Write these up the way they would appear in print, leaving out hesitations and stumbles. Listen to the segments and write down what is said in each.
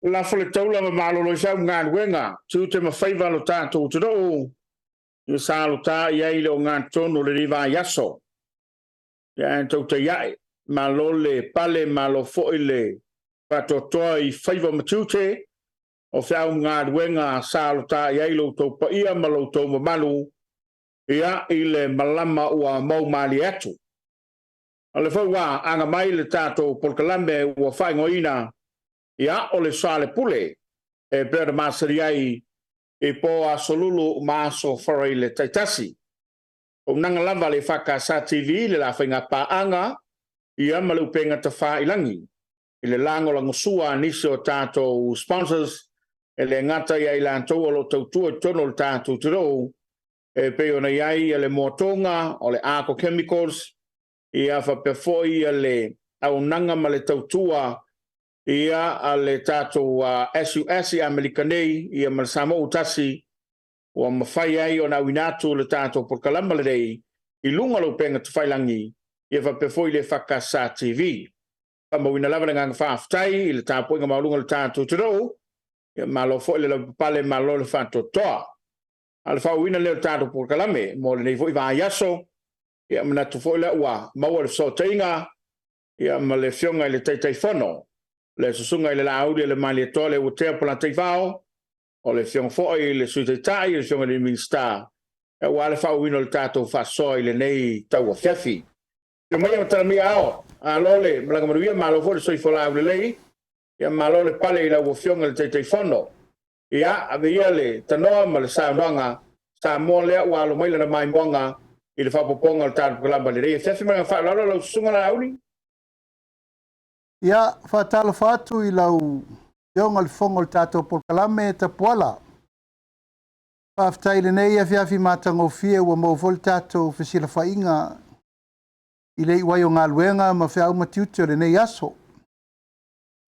Lafo le taula ma malolo i sau galuega, tiute ma faiva lo tatou atunuu, ia sa lota i ai le ogatotonu o lenei vaiaso. Ia ae tautai ae, malo le pale malo foi le faatoatoa i faiva ma tiute, o feau ma galuega sa lota i ai lo outou paia ma lo outou mamalu ia i le malama ua moumalie atu. O lea foi ua aga mai le tatou polokalame ua faaigoaina, ia, o le Soalepule, e pei ona masani ai i po Aso Lulu ma Aso Faraile taitasi. O auaunaga lava a le EFKS TV i le la faigapaaga ia ma le upega tafailagi i le lagolagosua a nisi o tatou sponsors, e le gata ia i latou o lo o tautua i totonu o le tatou atunuu, e pei ona i ai le Moa Toga, o le ACCO Chemicals, ia faapea foi le auaunaga ma le tautua a le tatou SUS i Amerika nei ma le Samoa ua tasi, ua mafai ai ona auina atu le tatou polokalame lenei i luga o le upega tafailagi faapea foi le EFKS TV. E faamauina lava le agaga faafetai i le tapuaiga maualuga a le tatou atunuu, malo foi le lavapapale malo le faatoatoa. A o le faaauauina lea o le tatou polokalame mo lenei foi vaiaso, ia manatu foi lea ua maua le fesootaiga ma le Afioga i le Taitaifono, le Susuga i le Laaulialemalietoa Leuatea Polataivao, o le Afioga foi i le Sui Taitai, le Afioga i le Minisita, aua le faaauauina o le tatou faasoa i lenei tauafiafi. Afio maia ma tala mai aao, malo le malaga manuia, malo foi le soifua laulelei, malo le pale i lau Afioga i le Taitaifono. Ia, ave ia le tanoa ma le saunoaga, Samoa lea ua alo mai lana maimoaga i le faaopoopoga o le tatou polokalame i lenei afiafi. Ma le faaaloalo lau Susuga Laauli. Ia, faatalofa atu i lau Afioga i le Fofoga o le tatou polokalame Tapuala. Faafetai i lenei afiafi matagofie ua maua foi le tatou fesilafaiga i le iu ai o galuega ma feau ma tiute o lenei aso.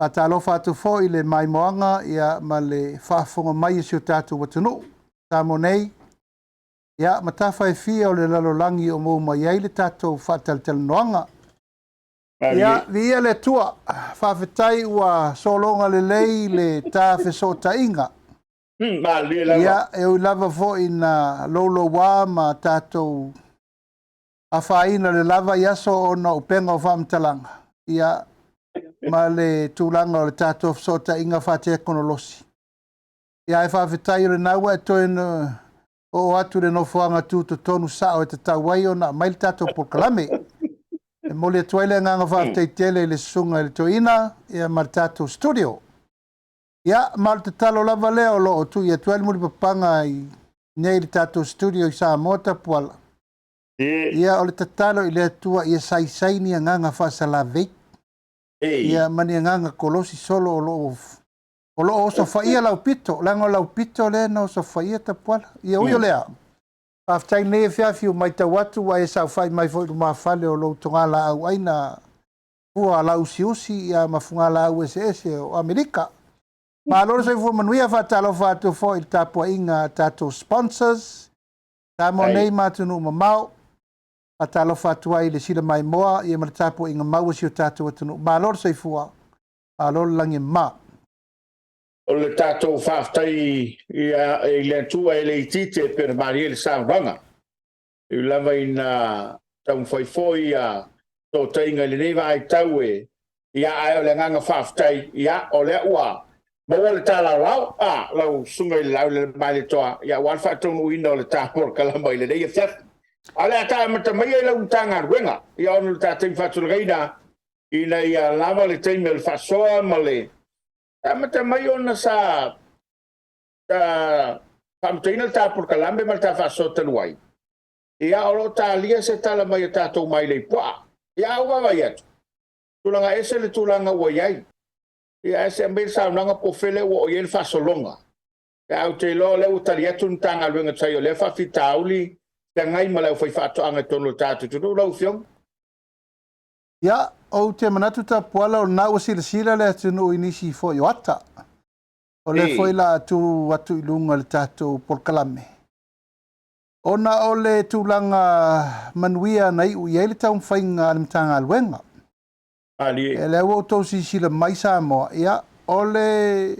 Faatalofa atu foi i le maimoaga ia, ma le faafofoga mai a si o tatou atunuu, Samoa nei, ia, ma tafa e fia o le lalolagi o maua mai ai le tatou faatalatalanoaga. Ia, viia le Atua, faafetai ua sologa lelei le ta fesootaiga. Malie lava. Ia, e ui lava foi ina louloua ma tatou afaina le lava i aso ona o upega o faamatalaga, ia, ma le tulaga o le tatou fesootaiga faatekonolosi. Ia, ae faafetai o lena ua e toe oo atu i le nofoaga tutotonu sao e tatau ai ona aumai le tatou polokalame. E momoli atu ai le agaga faafetai tele i le susuga i le Toeaina ia, ma le tatou studio. Ia, ma o le tatalo lava lea o lo o tui atu ai le mulipapaga i nei i le tatou studio i Samoa Tapuala. Ia, o le tatalo i le Atua ia saisai ni agaga faasalavei. Ia, ma ni agaga kolosi solo o lo o o lo o osofaia lau pito, leaga o lau pito lea na osofaia Tapuala. Ia ui o lea, faafetai i lenei afiafi ua matau atu ua e saofai mai foi i lumafale o lou togalaau aina fua lauusiusi ia ma fugalaau eseese o Amerika. Malo le soifua manuia, faatalofa atu foi i le tapuaiga a tatou sponsors, Samoa nei ma atunuu mamao. Faatalofa atu ai i le sila maimoa ia ma le tapuaiga mau a si o tatou atunuu. Malo le soifua, malo le lagi e mama. O le tatou faafetai i le Atua e le itiiti e pei ona malie le saunoaga. E ui lava ina taumafai foi fesootaiga i lenei vaitau e, ia, ae o le agaga faafetai, ia, o lea ua maua le ta laolao, lau Susuga i le Laaulialemalietoa, aua le faataunuuina o le ta polokalame i lenei afiafi. Ae o le a ta amata maia i lau Matagaluega, ia ona o le ta taimi faatulagaina ina ia lava le taimi o le faasoa ma le... E amata mai ona sa faamataina le ta polokalame ma le ta faasoa talu ai, ia o lo o talia se tala mai a tatou mailei puaa. Ia a ou vaavaai atu, tulaga ese le tulaga ua i ai. Ia ae se i aumai le saunoaga po o fea lea ua oo i ai le faasologa. Ae ou te iloa o lea ua tali atu le Matagaluega e tusa ai o lea faafitauli feagai ma le aufaifaatoaga i totonu o le tatou atunuu lau Afioga. Ia, ou te manatu Tapuala o lena ua silasila le atunuu i nisi foi o ata. O lea foi la a tu atu i luga i le tatou polokalame. Ona o le tulaga manuia na iu i ai le taumafaiga a le Matagaluega. Malie. Ia, lea ua outou silasila mai Samoa, ia, o le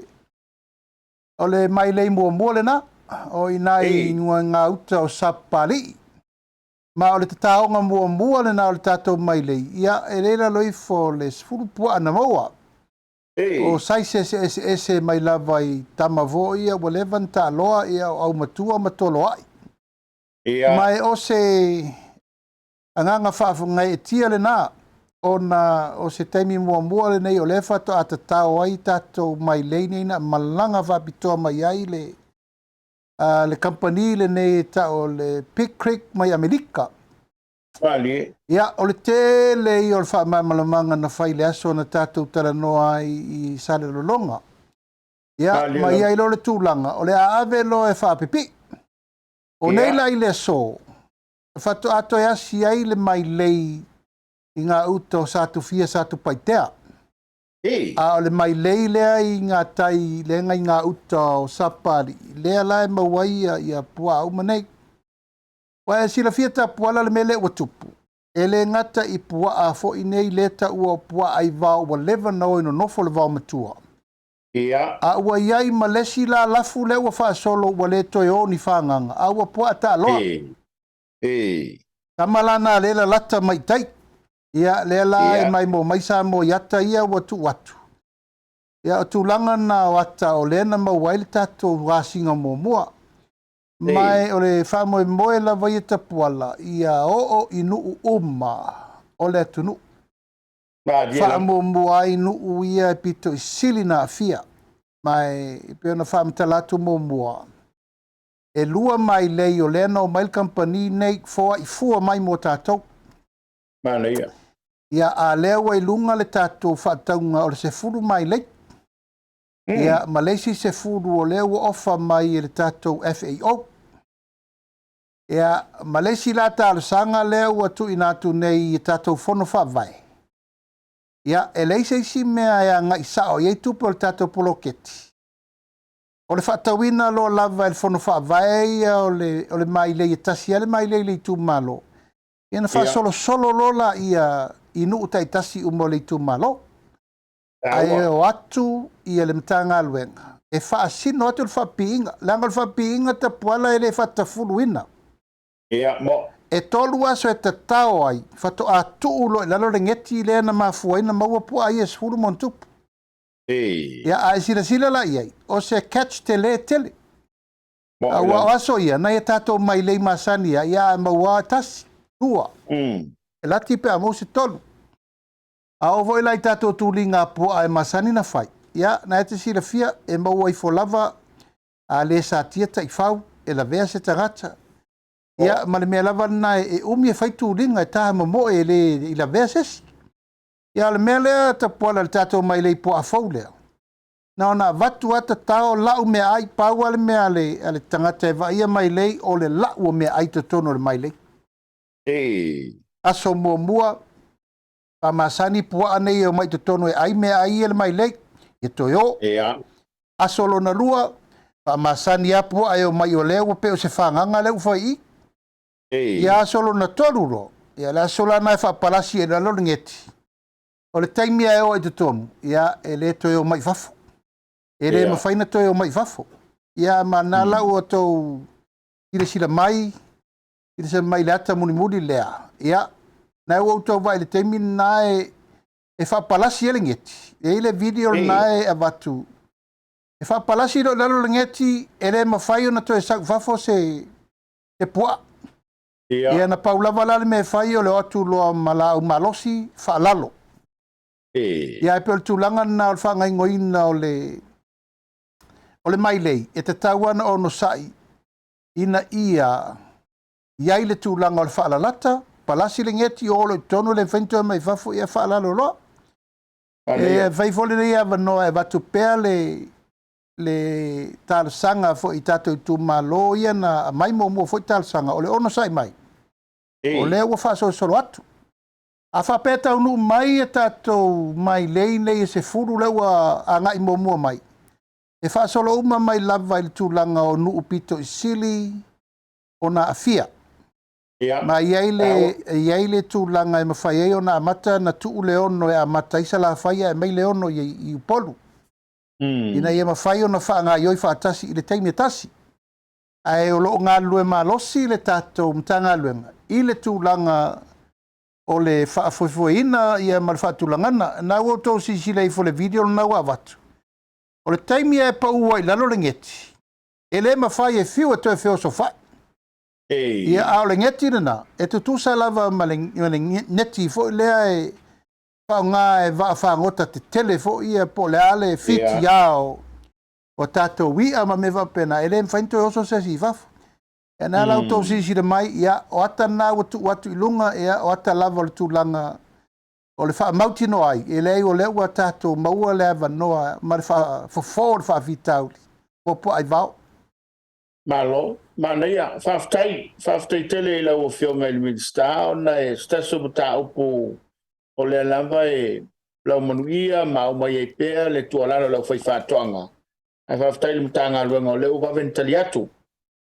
o le mailei muamua lena, o i ina i gauta o Sapapalii. Ma o le tataoga muamua lena o le tatou mailei, ia e le i lalo ifo o le 10 puaa na maua. O saise eseese mai lava i tama foi ia ua leva ona taaloa, ia o aumatua ma toloai. Ma e o se agaga faafagaeetia lena, ona o se taimi muamua lenei o lea faatoa tatao ai tatou mailei nei na malaga faapitoa mai ai le kamupani lenei e tau o le Big Creek mai Amerika. Malie. Ia, o le tele ia o le faamalamalamaga na fai i le aso na tatou talanoa ai i Salelologa. Ia, Malie ma lava. i ai loa le tulaga, o le a ave loa e faapipii. O nei la i le aso, faatoa toe asi ai le mailei i gauta o Satufia Satupaitea. A o le mailei lea i gatai lea i gauta o Sapapalii, lea la e maua ai ia puaa uma nei. Ua e silafia Tapuala le mea lea ua tupu. E le gata i puaa foi nei lea taua o puaa aivao ua leva ona o e nonofo le vaomatua. A ua i ai ma le isi la lafu lea ua faasolo ua le toe o ni fagaga, a ua puaa taaloa. Tama la na lea e lalata mai i tai. Ia, lea la e maimoa mai Samoa i ata ia ua tuu atu. Ia, o tulaga na o ata o lea na maua ai le tatou asiga muamua. Ma e o le faamoemoe lava ia Tapuala ia oo i nuu uma o le atunuu. Malie lava. Faamuamua ai nuu ia e pito i sili na aafia. Ma e pei ona faamatala atu muamua, e 2 mailei o lea na omai le kamupani nei foai fua mai mo tatou. Manaia. Ia, a lea ua i luga le tatou faatauga o le 10 mailei. Ia, ma le isi 10 o lea ua ofa mai e le tatou FAO. Ia, ma le isi la talosaga lea ua tuuina atu nei i tatou fono faavae. Ia, e leai se isi mea e agai sao i ai tupe o le tatou poloketi. O le faatauina loa lava e le fono faavae ia o le mailei e tasi lava le mailei i le itumalo. Ia na faasolosolo loa laia i nuu taitasi uma o le itumalo. Ae o atu ia le Matagaluega e faasino atu le faapiiga. Leaga o le faapiiga Tapuala e le faatafuluina. Ia, mo. E 3 aso e tatao ai, faatoa tuu loa i lalo le geti lea na mafua ai na maua puaa ia e 10 ma ona tupu. Ia, a e silasila la i ai, o se catch tele tele. Mo. Aua o aso ia, nai a tatou mailei masani ia, ia a maua 1, 2, e lati pe a maua se 3. A oo foi la i tatou tuliga puaa e masani na fai, ia, na e te silafia, e maua ifo lava a le satia taifau, e lavea se tagata. Ia, ma le mea lava lena e umi e fai tuliga e taha momoe e le i lavea se isi. Ia, o le mea lea Tapuala le tatou mailei puaa fou lea, na ona avatu lava tatao lau meaai, pau lava le mea a le tagata e vaaia mailei o le lau o meaai totonu o le mailei. Aso muamua, faamasani puaa nei e omai totonu e ai meaai ia le mailei, ia toe o. Aso lona lua, faamasani lava puaa e omai o lea ua pei o se fagaga lea ua fai i i. Ia aso lona 3 loa, ia le aso la na e faapalasi e lalo le geti. O le taimi e o i totonu, ia e le toe omai i fafo. E le mafai na toe omai i fafo. Ia ma na lau o tou silasila mai, silasila mai le ata mulimuli lea. Ia, na ua outou vaai i le taimi na e faapalasi ai le geti. E i ai le video na e avatu. E faapalasi loa i lalo le geti, e le mafai ona toe sau i fafo se puaa. Ia na pau lava la le mea e fai o le o atu loa ma laau malosi faalalo. Ia e pei o le tulaga lena o le faagaoioiga o le mailei, e tatau ona onosai ina ia i ai le tulaga o le faalalata, palasi le geti o lo i totonu le mafai ona toe mai fafo, ia faalalo loa. E fai foi lenei avanoa e avatu pea le talosaga foi i tatou itumalo ia na aumai muamua foi talosaga o le onosai mai. O lea ua faasolosolo atu. A faapea taunuu mai e tatou mailei nei e 10 lea ua agai muamua mai, e faasolo uma mai lava i le tulaga o nuu pito i sili ona aafia. Ma i ai le tulaga e mafai ai ona amata na tuu le 6 e amata ai Salafai ae aumai le 6 i Upolu. Ina ia mafai ona faagaoioi faatasi i le taimi e tasi. Ae o lo o galulue malosi le tatou Matagaluega i le tulaga o le faafoefoeina ia ma le faatulagaga. Na ua outou silasila ifo i le video lena ua avatu, o le taimi e pau ai i lalo le geti, e le mafai e fiu e toe feosofai. Ia, a o le geti lena, e tutusa lava ma le neti foi lea e faaaoga e vaafagota tetele foi ia, po o le a le fiti o tatou i'a ma mea faapena, e le mafai ona toe oso se isi i fafo. Ia na la outou silasila mai, ia, o ata na ua tuu atu i luga, ia, o ata lava o le tulaga o le faamautinoa ai, e leai o lea ua tatou maua le avanoa ma le fofo o le faafitauli o puaa i vao. Malo, manaia, faafetai, faafetai tele i lau Afioga i le Minisita, ona e se tasi o mataupu o lea lava e laumanuia ma aumai ai pea le tuualalo a le aufaifaatoaga. Ae faafetai i le Matagaluega o lea ua vave ona tali atu,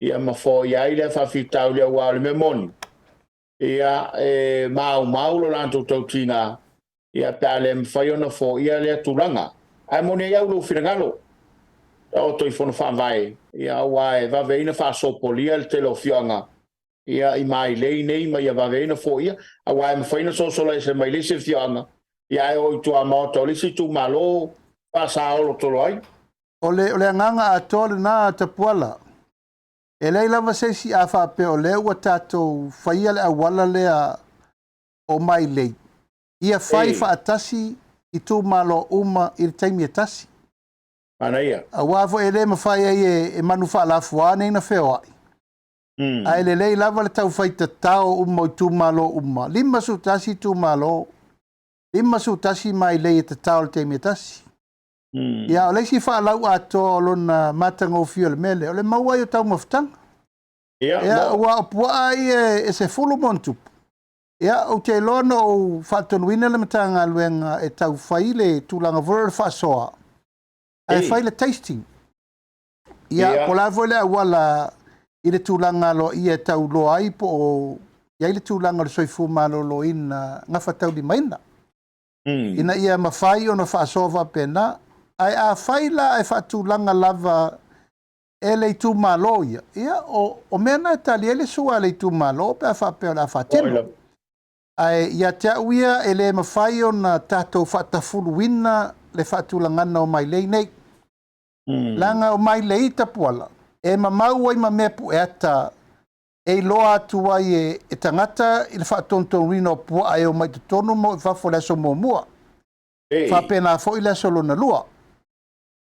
ia ma foia ai lea faafitauli, aua o le mea moni, ia e maumau lo latou tautiga, ia pe a le mafai ona foia lea tulaga. Ae moni ai au lou finagalo, taoto i fono faavae, ia aua e vave ai ona faasopolia le tele o afioaga, ia i mailei nei ma ia vave ai ona foia, aua e mafai ona sosola ese mai le isi afioaga, ia ae o i tuamaota o le isi itumalo faasaolotolo ai. O le agaga atoa lena, Tapuala. E leai lava se isi a faapea o lea ua tatou faia le auala lea o mailei, ia fai faatasi itumalo uma i le taimi e tasi. Manaia. Aua foi e le mafai ai e manu faalafua nei na feoai. Ae lelei lava le taufai tatao uma o itumalo uma. 51 itumalo, 51 mailei e tatao i le taimi e tasi. Ia, o le isi faalau atoa o lona matagofie o le mea lea, o le maua ai o taumafataga. Ia, aua o puaa ia e 10 ma ona tupu. Ia, ou te iloa na ou faatonuina le Matagaluega e tau fai le tulaga foi lea o le faasoa, ae fai le tasting. Ia, po o le a foi le auala i le tulaga aloaia e tau iloa ai po o i ai le tulaga o le soifua maloloina gafataulimaina. Ina ia mafai ona faasoa faapena. Ae afai la e faatulaga lava e le itumalo ia, ia o mea na e tali ai le sua a le itumalo pe a faapea o le a faatino. Ae ia te au ia e le mafai ona tatou faatafuluina le faatulagaga o mailei nei. Leaga o mailei Tapuala, e mamau ai ma mea pueata e iloa atu ai e tagata i le faatonutonuina o puaa e omai i totonu ma o i fafo i le aso muamua. Faapena foi le aso lona lua.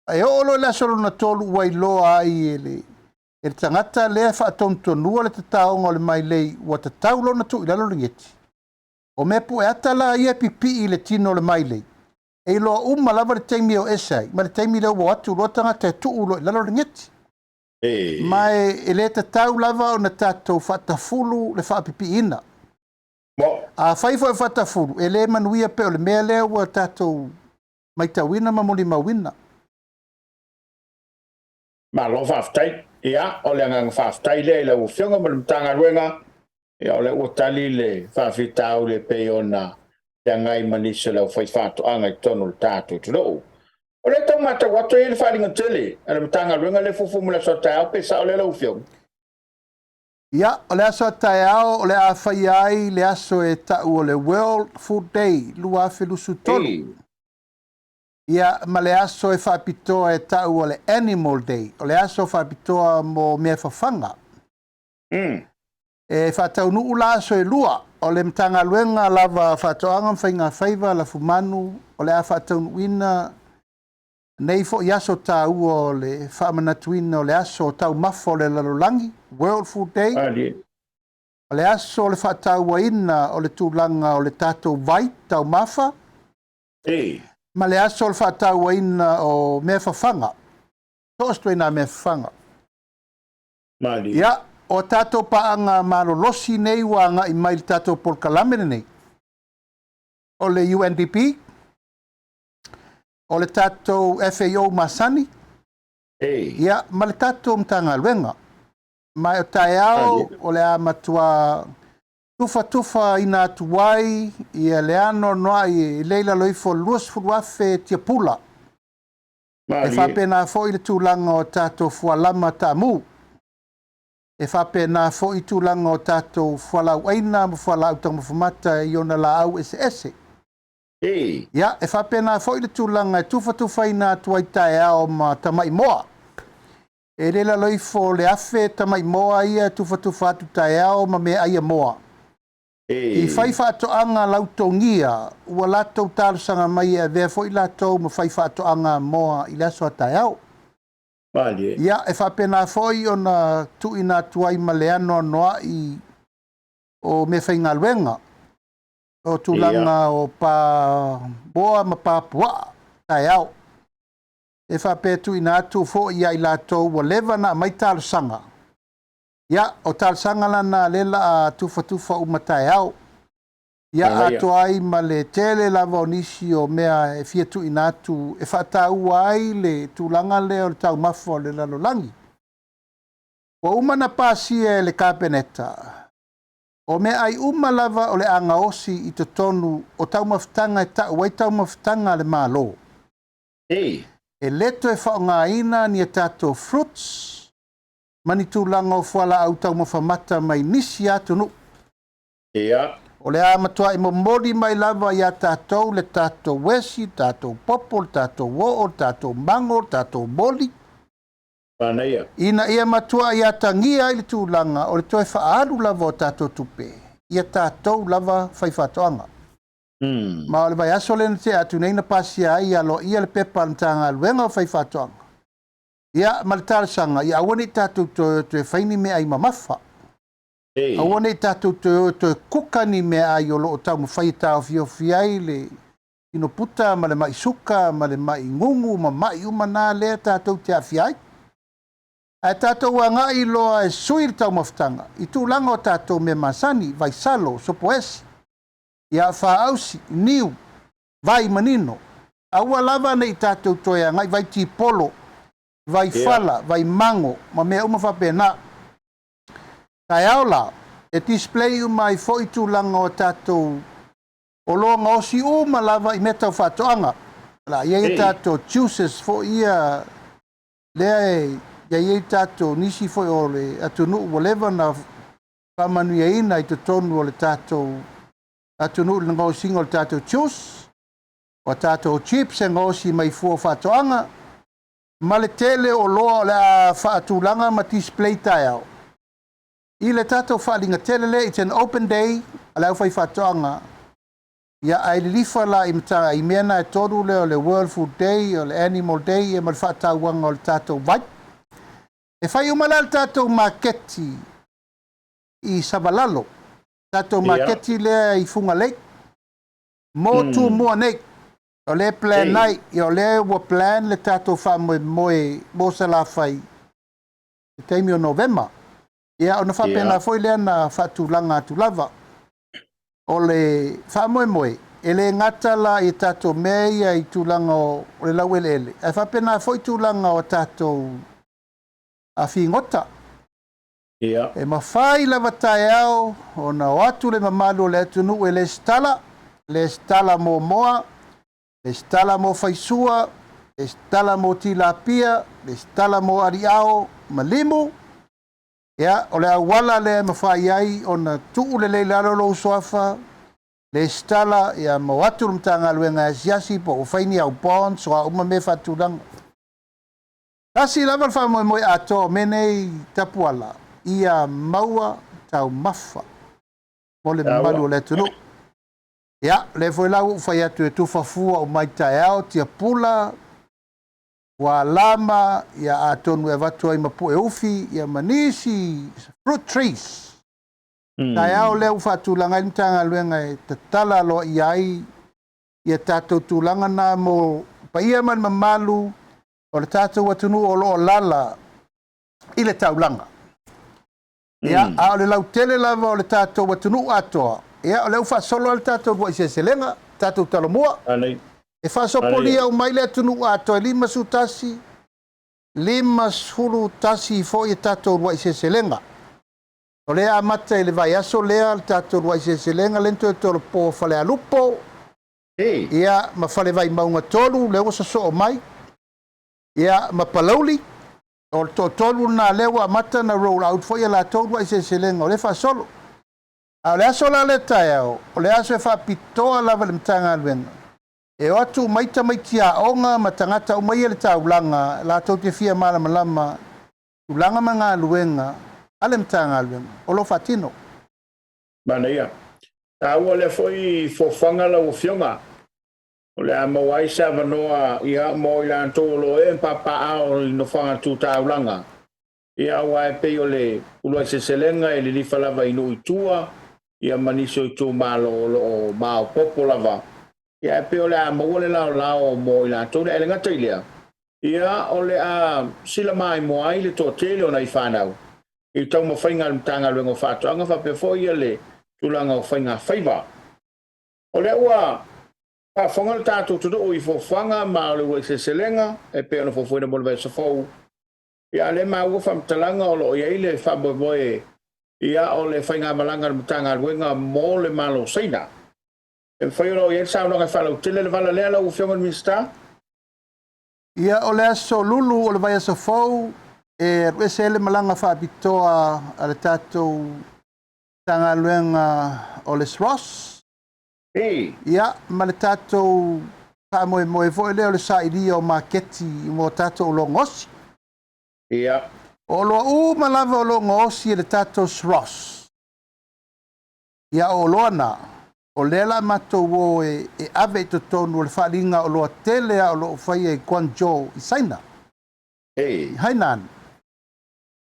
E oo loa i le aso lona tolu ua iloa ai e le tagata lea e faatonutonua le tataoga o le mailei ua tatau lona tuu i lalo le geti. O mea pueata la ia e pipii i le tino o le mailei, e iloa uma lava le taimi e o ese ai, ma le taimi lea ua o atu loa tagata e tuu loa i lalo le geti. Ma e le tatau lava ona tatou faatafulu le faapipiina. Afai foi o faatafulu, e le manuia pei o le mea lea ua tatou matauina ma molimauina. Malo faafetai. Ia, o le agaga faafetai lea i lau Afioga ma le Matagaluega. Ia, o lea ua tali le faafitauli e pei ona feagai ma nisi o le aufaifaatoaga i totonu o le tatou atunuu. O lea e tau matau atu e i ai le faaaliga tele a le Matagaluega lea e fuafua mo le aso a taeao, pe sao lea lau Afioga? Ia, o le aso a taeao o le a faia ai le aso e tau o le World Food Day 2023. Ia, ma le aso e faapitoa e tau o le Animal Day, o le aso faapitoa mo mea fafaga. E faataunuu la aso e lua, o le Matagaluega lava Faatoaga ma Faigafaiva Lafumanu o le a faataunuuina nei foi aso taua o le faamanatuina o le aso o taumafa o le lalolagi, World Food Day. O le aso o le faatauaina o le tulaga o le tatou vai taumafa, ma le aso o le faatauaina o mea fafaga, so o se ituaiga mea fafaga. Ia, o tatou paaga malolosi nei ua agai mai i le tatou polokalame lenei, o le UNDP, o le tatou FAO masani, ia, ma le tatou Matagaluega. Ma o taeao o le a matua tufatufaina atu ai ia le anoanoai e le i lalo ifo o le 20,000 tiapula. E faapena foi le tulaga o tatou fualama taamu. E faapena foi tulaga o tatou fualaauaina ma fualaau taumafa mata i ona laau eseese. Ia, e faapena foi le tulaga e tufatufaina atu ai taeao ma tamai moa. E le lalo ifo o le 1,000 tamai moa ia e tufatufa atu taeao ma meaai a moa. I faifaatoaga lautogia ua latou talosaga mai e avea foi latou ma faifaatoaga moa i le aso a taeao. Ia, e faapena foi ona tuuina atu ai ma le anoanoai o meafaigaluega o tulaga o pa moa ma pa puaa taeao. E faapea tuuina atu foi ia i latou ua leva ona aumai talosaga. Ia, o talosaga lana lea o le a tufatufa uma taeao. Ia, atoa ai ma le tele lava o nisi o mea e fia tuuina atu e faataua ai le tulaga lea o le taumafa o le lalolagi. Ua uma na pasia e le Kapeneta, o meaai uma lava o le a gaosi i totonu o taumafataga e tau ai taumafataga a le Malo. E le toe faaaogaina ni a tatou fruits ma ni tulaga o fualaau taumafa mata mai nisi atunuu. O le a matuai momoli mai lava ia tatou le tatou esi, le tatou popo, le tatou oo, le tatou mago, le tatou moli. Ina ia matuai atagia ai le tulaga o le toe faaalu lava o tatou tupe ia tatou lava faifaatoaga. Ma o le vaiaso lea na tea atu nei na pasia ai aloaia le pepa a le Matagaluega o Faifaatoaga. Ia, ma le talosaga, ia aua ne i tatou toe o toe fai ni meaai mamafa. Aua ne i tatou toe o toe kuka ni meaai o lo o taumafai e taofiofi ai le tino puta ma le mai suka ma le mai gugu ma mai uma na lea tatou te aafia ai. Ae tatou agai loa e sui le taumafataga i tulaga o tatou mea masani, vaisalo, sopoesi, ia faausi, niu, vai manino. Aua lava ne i tatou toe agai vai tipolo, vai fala, vai mago ma mea uma faapena. Taeao la, e display uma ai foi tulaga o tatou oloa gaosi uma lava i mea tau faatoaga. La i ai tatou juices foi ia lea e i ai tatou nisi foi o le atunuu ua leva na faamanuiaina i totonu o le tatou atunuu i le gaosiga o le tatou juice, o tatou chips e gaosi mai fua o faatoaga, ma le tele o oloa o le a faatulaga ma display taeao. I le tatou faaaliga tele lea, it's an open day a le aufaifaatoaga. Ia, ae lilifa la i mata i mea na e tolu lea o le World Food Day, o le Animal Day, ia ma le faatauaga o le tatou vai. E fai uma la le tatou maketi i Savalalo, tatou maketi lea i Fugalei, mo Tumua nei. O lea plan ai, ia o lea ua plan le tatou faamoemoe mo Salafai i taimi o Novema. Ia, ona faapena foi lea na faatulaga atu lava. O le faamoemoe, e le gata la i tatou mea ia i tulaga o le laueleele, ae faapena foi tulaga o tatou figota. E mafai lava taeao ona o atu le mamalu o le atunuu e lesitala, lesitala mo moa, lesitala mo faisua, lesitala mo tilapia, lesitala mo aliao ma limu. Ia, o le auala lea e mafai ai ona tuu lelei lalo lou suafa, lesitala, ia ma o atu le Matagaluega e asiasi po ua fai ni au bonds o a uma mea faatulaga. Tasi lava le faamoemoe atoa o mea nei tapuala, ia maua taumafa mo le mamalu o le atunuu. Ia, lea foi la ua ou fai atu e tufa fua uma ai taeao, tiapula, alama, ia atonu e avatu ai ma pue ufi, ia ma nisi fruit trees. Taeao lea ua faatulaga ai le Matagaluega e tatala aloaia ai ia tatou tulaga na mo paia ma le mamalu o le tatou atunuu o lo o lala i le taulaga. Ia, a o le lautele lava o le tatou atunuu atoa, ia, o lea ua faasolo le tatou uluai seleselega, tatou talomua. E faasopolia uma ai le atunuu atoa e 51, 51 foi e tatou uluai seleselega. O lea amata i le vaiaso lea le tatou uluai seleselega, lea na toe tolopo Falealupo, ia, ma Falevaimauga 3, lea ua sosoo mai. Ia, ma Palauli, o le toatolu lena lea ua amata ona roll out foi a latou uluai seleselega o lea e faasolo. A o le aso la lea taeao, o le aso e faapitoa lava i le Matagaluega, e o atu uma ai tamaiti aoga ma tagata uma ia i le taulaga latou te fia malamalama i tulaga ma galuega a le Matagaluega o lo o faatino. Manaia. Taua lea foi fofoga lau Afioga. O le a maua ai se avanoa ia mo i latou o lo o ee ma papaaao i nofoaga tu taulaga. Ia aua e pei o le uluai seleselega e lilifa lava i nuu i tua ia ma nisi o itumalo o lo o maopoopo lava. Ia ae pei o le a maua le laolao mo i latou lea. Ae le gata i lea, ia o le a sila maimoa ai le toatele o nai fanau i taumafaiga a le Matagaluega o Faatoaga faapea foi ia le tulaga o faigafaiva. O lea ua faafofoga le tatou atunuu i fuafuaga ma o le uluai seleselega e pei ona fuafuaina mo le vaiaso fou. Ia, a o lea e maua faamatalaga o lo o i ai le faamoemoe ia o le faigamalaga a le Matagaluega mo le Malo o Saina. E mafai ona oo i ai le saunoaga e faalautele le vala lea lau Afioga i le Minisita? Ia, o le aso Lulu o le vaiaso fou e alu ese ai le malaga faapitoa a le tatou Matagaluega o le SROS. Ia, ma le tatou faamoemoe foi lea o le sailia o maketi mo tatou oloa gaosi. O oloa uma lava o lo o gaosi e le tatou SROS, ia o oloa na, o lea o le a matou o e ave i totonu o le faaaliga oloa tele lava o lo o faia i Guangzhou i Saina, i Hainan.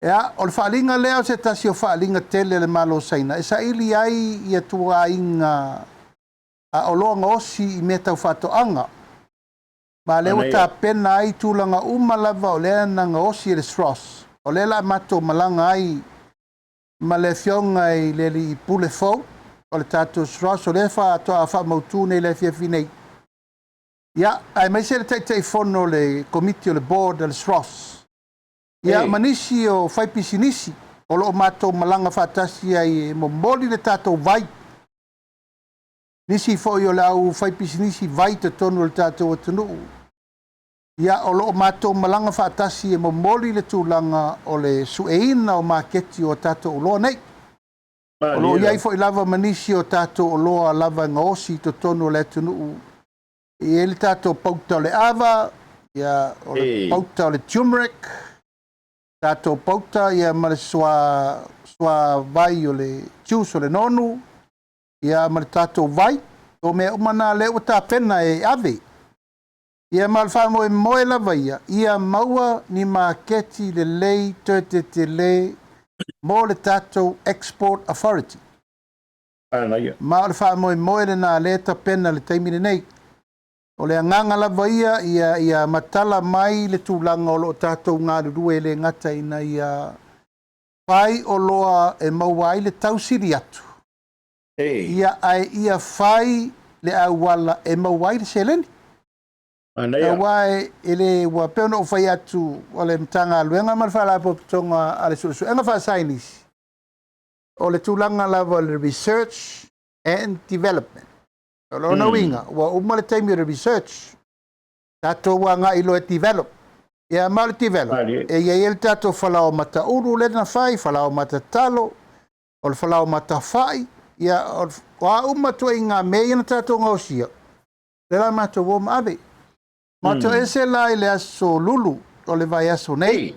Ia, o le faaaliga lea o se tasi o faaaliga tele a le Malo o Saina e saili ai ia tuaiga oloa gaosi i mea tau faatoaga. Ma o lea ua tapena ai tulaga uma lava o lea na gaosi e le SROS, o lea o le a matou malaga ai ma le Afioga i le Alii Pule fou o le tatou SROS, o lea faatoa faamautu nei i le afiafi nei. Ia, aemaise le Taitaifono o le Komiti o le Board a le SROS, Ia, ma nisi o faipisinisi o lo o matou malaga faatasi ai e momoli le tatou vai. Nisi foi o le au faipisinisi vai i totonu o le tatou atunuu. Ia, o lo o matou malaga faatasi e momoli le tulaga o le sueina o maketi o a tatou oloa nei. O lo o i ai foi lava ma nisi o tatou oloa lava e gaosi i totonu o le atunuu. E i ai le tatou pauta o le ava, ia, o le pauta o le turmeric, tatou pauta ia ma le sua, sua vai o le juice o le nonu, ia ma le tatou vai. O mea uma na lea ua tapena e ave. Ia ma o le faamoemoe lava ia, ia maua ni maketi lelei toe tetele mo le tatou Export Authority. Ma o le faamoemoe lena lea e tapena i le taimi lenei. O le agaga lava ia, ia, ia matala mai le tulaga o lo o tatou galulue e le gata ina ia fai oloa e maua ai le tau sili atu, ia, ae ia fai le auala e maua ai le seleni. Aua e le, ua pei ona ou fai atu, o le Matagaluega ma le Faalapotopotoga a le Suesuega Faasaienisi, o le tulaga lava o le research and development. O lona uiga, ua uma le taimi o le research, tatou agai loa e develop. Ia ma o le develop, e i ai le tatou falaoa mata ulu lea na fai, falaoa mata talo, o le falaoa mata fai, ia o a uma ituaiga mea ia na tatou gaosia, lea la matou o ma ave. Matou ese la i le aso Lulu o le vaiaso nei.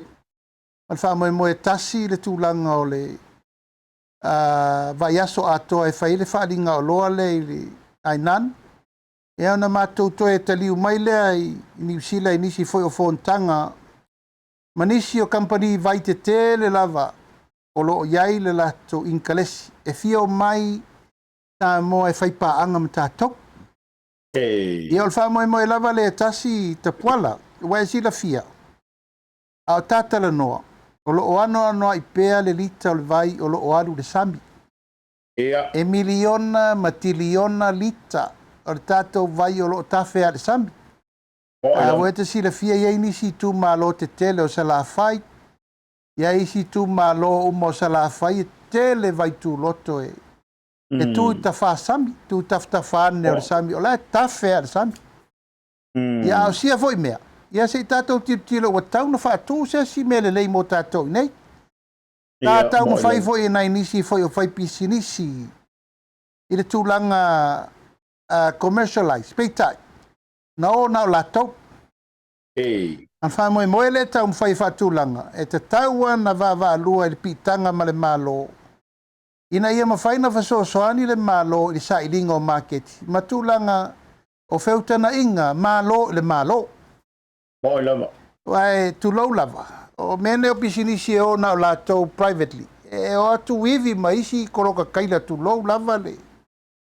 O le faamoemoe tasi le tulaga o le vaiaso atoa e fai ai le faaaliga oloa lea i le Hainan. Ia ona matou toe taliu mai lea i Niu Sila i nisi foi o fonotaga ma nisi o kamupani vai tetele lava o lo o i ai le latou inkalesi e fia omai Samoa e fai paaga ma tatou. Ia o le faamoemoe lava lea e tasi Tapuala, ua e silafia, A o ta talanoa, o lo o anoanoai pea le lita o le vai o lo o alu i le sami. E miliona ma tiliona lita o le tatou vai o lo o tafea i le sami. A ua e te silafia e i ai nisi itumalo tetele o Salafai, i ai isi itumalo uma o Salafai e tele vai tuloto e e tu i tafā sami, tu tafatafa ane o le sami, o la e tafea i le sami. Ia a o sia foi mea, Ia se i tatou tilotilo ua tatau ona faatu se isi mea lelei mo tatou i inei. Sa taumafai foi e nai nisi foi o faipisinisi i le tulaga commercialize, peitai, na o na o latou. Na faamoemoe lea e taumafai e faatulaga, e tatau lava ona vaavaalua i le piitaga ma le Malo, ina ia mafai ona fesoasoani le Malo i le sailiga o maketi ma tulaga o feutagaiga Malo i le Malo. Moi lava. Aua tulou lava, o mea nei o pisinisi e o na o latou privately, e o atu ivi ma isi koloka kaila tulou lava le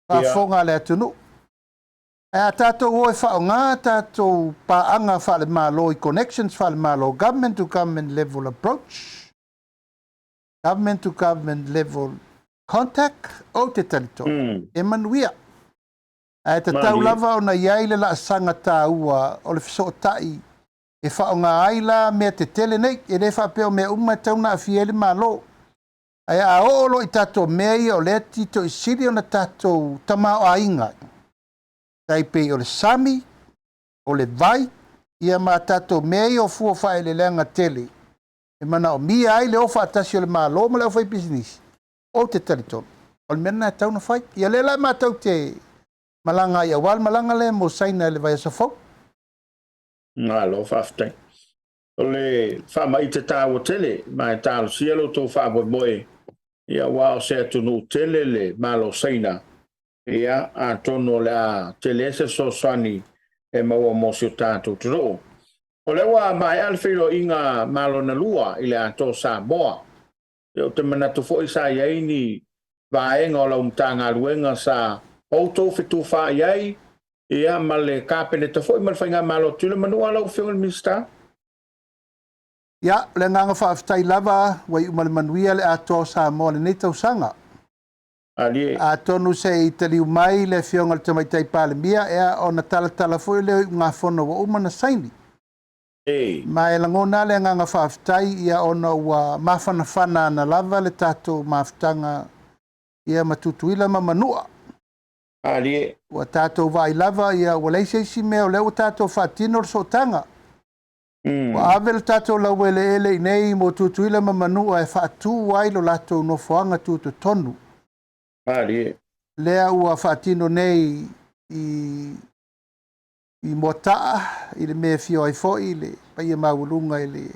faafofoga a le atunuu. Ae a tatou o e faaaoga tatou paaga faale-Malo i connections faale-Malo, government to government level approach, government to government level contact, ou te talitonu, e manuia. Ae tatau lava ona i ai le laasaga taua o le fesootai e faaaoga ai la mea tetele nei. E le faapea o mea uma e tatau ona aafia ai le Malo. Ae a oo loa i tatou mea ia o lea e tito i sili ona tatou tamaoaiga ai, tai pei o le sami, o le vai, ia ma tatou mea ia o fua faaeleeleaga tele e manaomia ai le o faatasi o le Malo ma le aufaipisinisi, ou te talitonu, o le mea lena e tatau ona fai. Ia lea la matou te malaga ai aua le malaga lea mo Saina i le vaiaso fou. Malo faafetai. O le faamaite taua tele, ma e talosia lo outou faamoemoe, ia aua o se atunuu tele le Malo o Saina, ia atonu o le a tele se fesoasoani e maua mo si o tatou atunuu. O lea ua maea le feiloaiga Malo na lua i le Atoa o Samoa. Ou te manatu foi sa i ai ni vaega o lau Matagaluega sa outou fetufaai ai, ia ma le Kapeneta foi ma le Faigamalo a Tutuila. Manua lau Afioga i le Minisita. Ia, o le agaga faafetai lava ua iu ma le manuia le Atoa o Samoa i lenei tausaga. Alie. Atonu se i taliu mai le Afioga i le Tamaitai Palemia, ia, ona talatala foi lea o iugafono ua uma ona saini. Ma e lagona lava le agaga faafetai, ia, ona ua mafanafana ana lava le tatou mafutaga, ia, ma Tutuila ma Manua. Alie. Ua tatou vaai lava, ia, ua leai se isi mea o lea ua tatou faatino le sootaga. Ua ave le tatou laueleele i nei mo Tutuila ma Manua e faatu ai lo latou nofoaga tutotonu. Alie. Lea ua faatino nei i Moataa, i le mea e afio ai foi le paia maualuga i le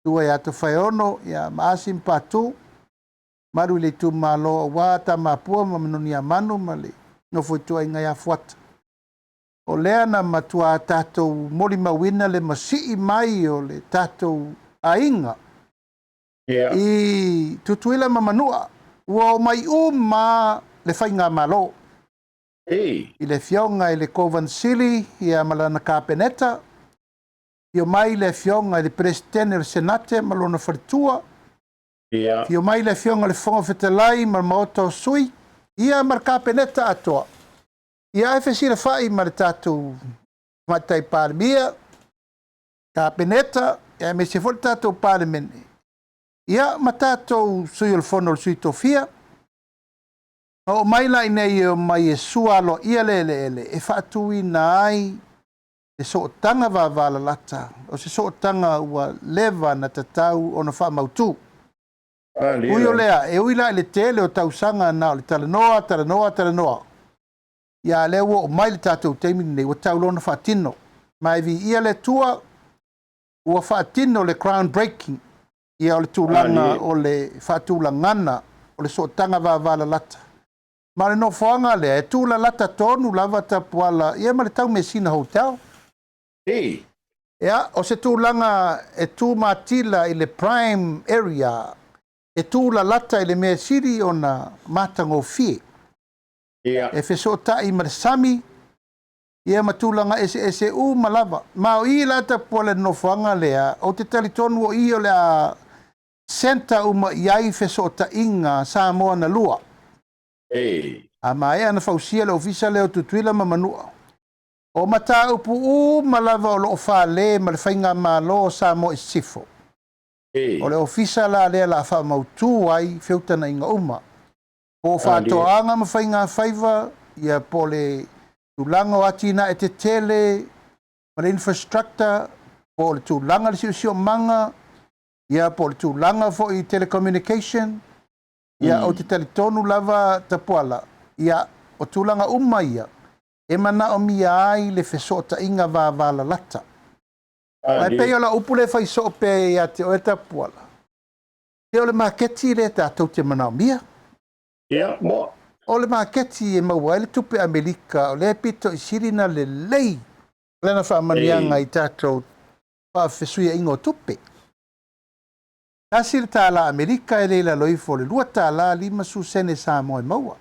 Matua ia Tofaeono, ia Maasi ma Patu, malu i le itumalo aua Tamapua ma Manoniamanu ma le nofo ituaiga ia Fuata. O lea na matua tatou molimauina le masii mai o le tatou aiga i Tutuila ma Manua, ua omai uma le faigamalo. I le afioga i le Kovana Sili ia ma lana Kapeneta, afio mai le afioga i le Peresetene o le Senate ma lona faletua, afio mai le afioga i le Fofoga Fetalai ma le Maota o Sui, ia ma le Kapeneta atoa. Ia ae fesilafai ma le tatou Tamaitai Palemia, Kapeneta, aemaise foi le tatou Palemene, ia ma tatou sui o le Fono o le Sui Tofia. Na oo mai la i inei e omai e sua aloaia le eleele e faatuina ai le sootaga vavalalata, o se sootaga ua leva na tatau ona faamautu. Ui o lea, e ui la i le tele o tausaga na o le talanoa, talanoa, talanoa, ia a lea ua oo mai le tatou taimi lenei ua tau loa ona faatino. Ma e viia le Atua ua faatino le ground breaking, ia o le tulaga o le faatulagana o le sootaga vavalalata. Ma o le nofoaga lea e tulalata tonu lava Tapuala ia ma le Taumeasina Hotel. Ia, o se tulaga e tumatila i le prime area, e tulalata i le mea sili ona matagofie. E fesootai ma le sami, ia ma tulaga eseese uma lava. Ma o i la Tapuala i le nofoaga lea, ou te talitonu o i o le a centre uma i ai fesootaiga Samoa na lua. A maea na fausia le ofisa lea o Tutuila ma Manua, o mataupu uma lava o lo o fale ma le faigamalo o Samoa i Sisifo. O le ofisa la lea la faamautu ai feutagaiga uma. Po o faatoaga ma faigafaiva, ia po o le tulaga o atinae tetele ma le infrastructure, Po o le tulaga i le siosiomaga, ia po o le tulaga foi i telecommunication, ia ou te talitonu lava Tapuala, ia o tulaga uma ia e manaomia ai le fesootaiga vavalalata. Ae pei o lau upu lea e fai soo pea ia te oe Tapuala, se o le maketi lea tatou te manaomia. Ia, mo. O le maketi e maua ai le tupe Amerika, o lea e pito i sili ona lelei lana faamanuiaga i tatou faafesuiaiga o tupe. $1 Amerika e le i lalo ifo o le $2 50 sene Samoa e maua.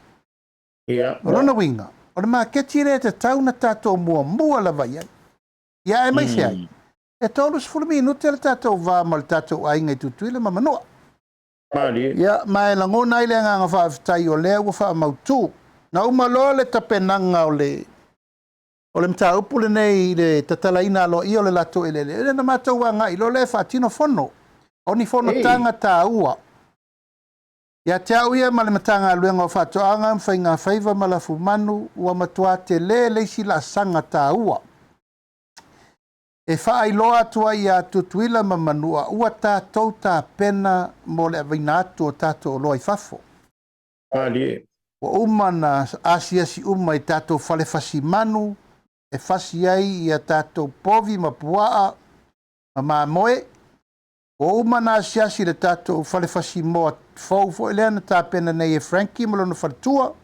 O lona uiga, o le maketi lea e tatau ona tatou muamua lava i ai. Ia aemaise ai, e 30 minute le tatou va ma le tatou aiga i Tutuila ma Manua. Ia, ma e lagona ai le agaga faafetai o lea ua faamautu. Na uma loa le tapenaga o le o le mataupu lenei i le tatalaina aloaia o le latou eleele, na matou agai loa lea e faatino fono. O ni fonotaga taua. Ia te au ia ma le Matagaluega o Faatoaga ma Faigafaiva ma Lafumanu, ua matua tele le isi laasaga taua e faailoa atu ai ia Tutuila ma Manua ua tatou tapena mo le aveina atu o tatou oloa i fafo. Ua uma ona asiasi uma i tatou fale fasi manu e fasi ai ia tatou povi ma puaa ma mamoe. Ua uma ona asiasi i le tatou fale fasi moa fou foi lea na tapena nei e Frankie ma lona faletua.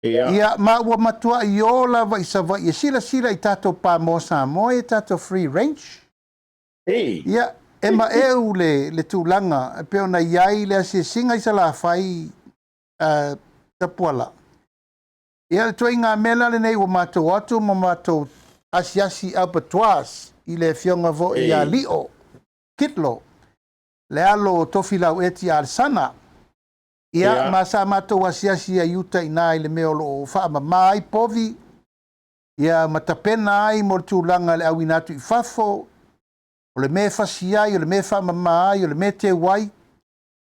Ia, ma ua matuai o lava i Savaii e silasila i tatou pamoa Samoa ia tatou free range. Ia, e maeu le tulaga e pei ona i ai le asiasiga i Salafai, Tapuala. Ia, le ituaiga mea la lenei ua matou atu ma matou asiasi abattoirs i le afioga foi ia Lio Kitlo, le alo o Tofilau Eti Alesana. Ia, ma sa matou asiasi ai i uta i ina i le mea o lo o faamama ai povi, ia ma tapena ai mo le tulaga i le auina atu i fafo, o le mea e fasi ai, o le mea e faamama ai, o le mea e teu ai.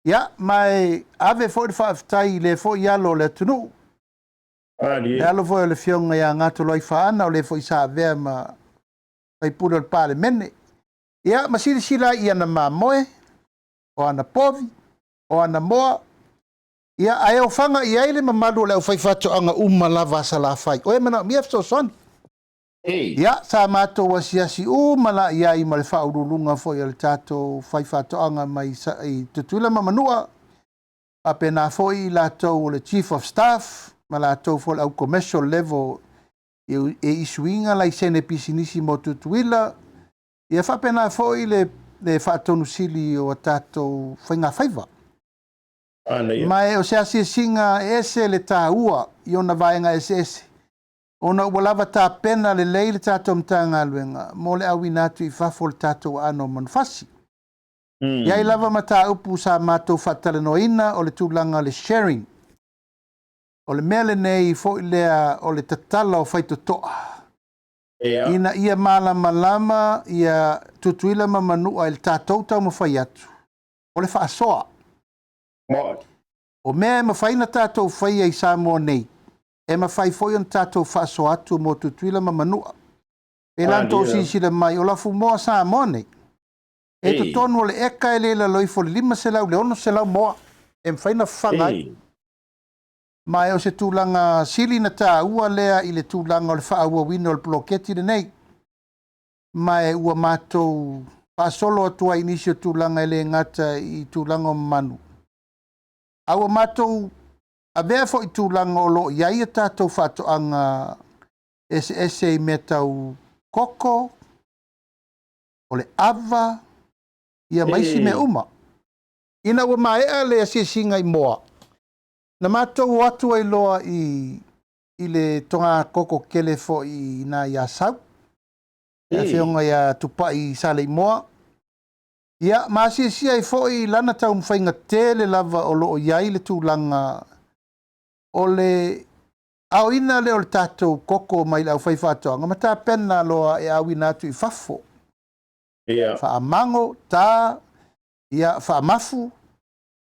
Ia, ma e ave foi le faafetai i lea foi alo o le atunuu, le alo foi o le afioga ia Gatoloaifaana, o le foi sa avea ma faipule o le Palemene. Ia, ma silasila ai i ana mamoe, o ana povi, o ana moa, ia, ae ofaga i ai le mamalu o le aufaifaatoaga uma lava a Salafai, o e manaomia fesoasoani. Ia, sa matou asiasi uma la i ai ma le faauluuluga foi o le tatou faifaatoaga mai i Tutuila ma Manua, faapena foi i latou o le Chief of Staff ma latou foi o le au commercial level e isuiga laisene pisinisi mo Tutuila, ia faapena foi le faatonusili o a tatou faigafaiva. Ma e o se asiasiga e ese le taua i ona vaega eseese, ona ua lava tapena lelei le tatou Matagaluega mo le auina atu i fafo o le tatou aano o manufasi. E i ai lava mataupu sa matou faatalanoaina o le tulaga o le sharing. O le mea lenei foi lea o le tatala o faitotoa ina ia malamalama ia Tutuila ma Manua i le tatou taumafai atu o le faasoa. O mea e mafai ona tatou faia i Samoa nei, e mafai foi ona tatou faasoa atu mo Tutuila ma Manua. E la outou silasila mai, o lafumoa Samoa nei, e totonu o le eka e le i lalo ifo o le 500 i le 600 moa e mafai ona fafaga ai. Ma o se tulaga sili na taua lea i le tulaga o le faaauauina o le poloketi lenei. Ma e ua matou faasolo atu ai i nisi o tulaga e le gata i tulaga o manu, a ua matou avea foi i tulaga o lo o i ai a tatou faatoaga eseese i mea tau koko, o le ava, ia ma isi mea uma. Ina ua maea le asiasiga i moa, na matou o atu ai loa i le toga koko tele foi i ina i Asau, le afioga ia Tupai Saleimoa, ia ma asiasia ai foi lana taumafaiga tele lava o lo o i ai le tulaga o le aoina lea o le tatou koko mai le aufaifaatoaga ma tapena loa e auina atu i fafo. Faamago, ta, ia faamafu,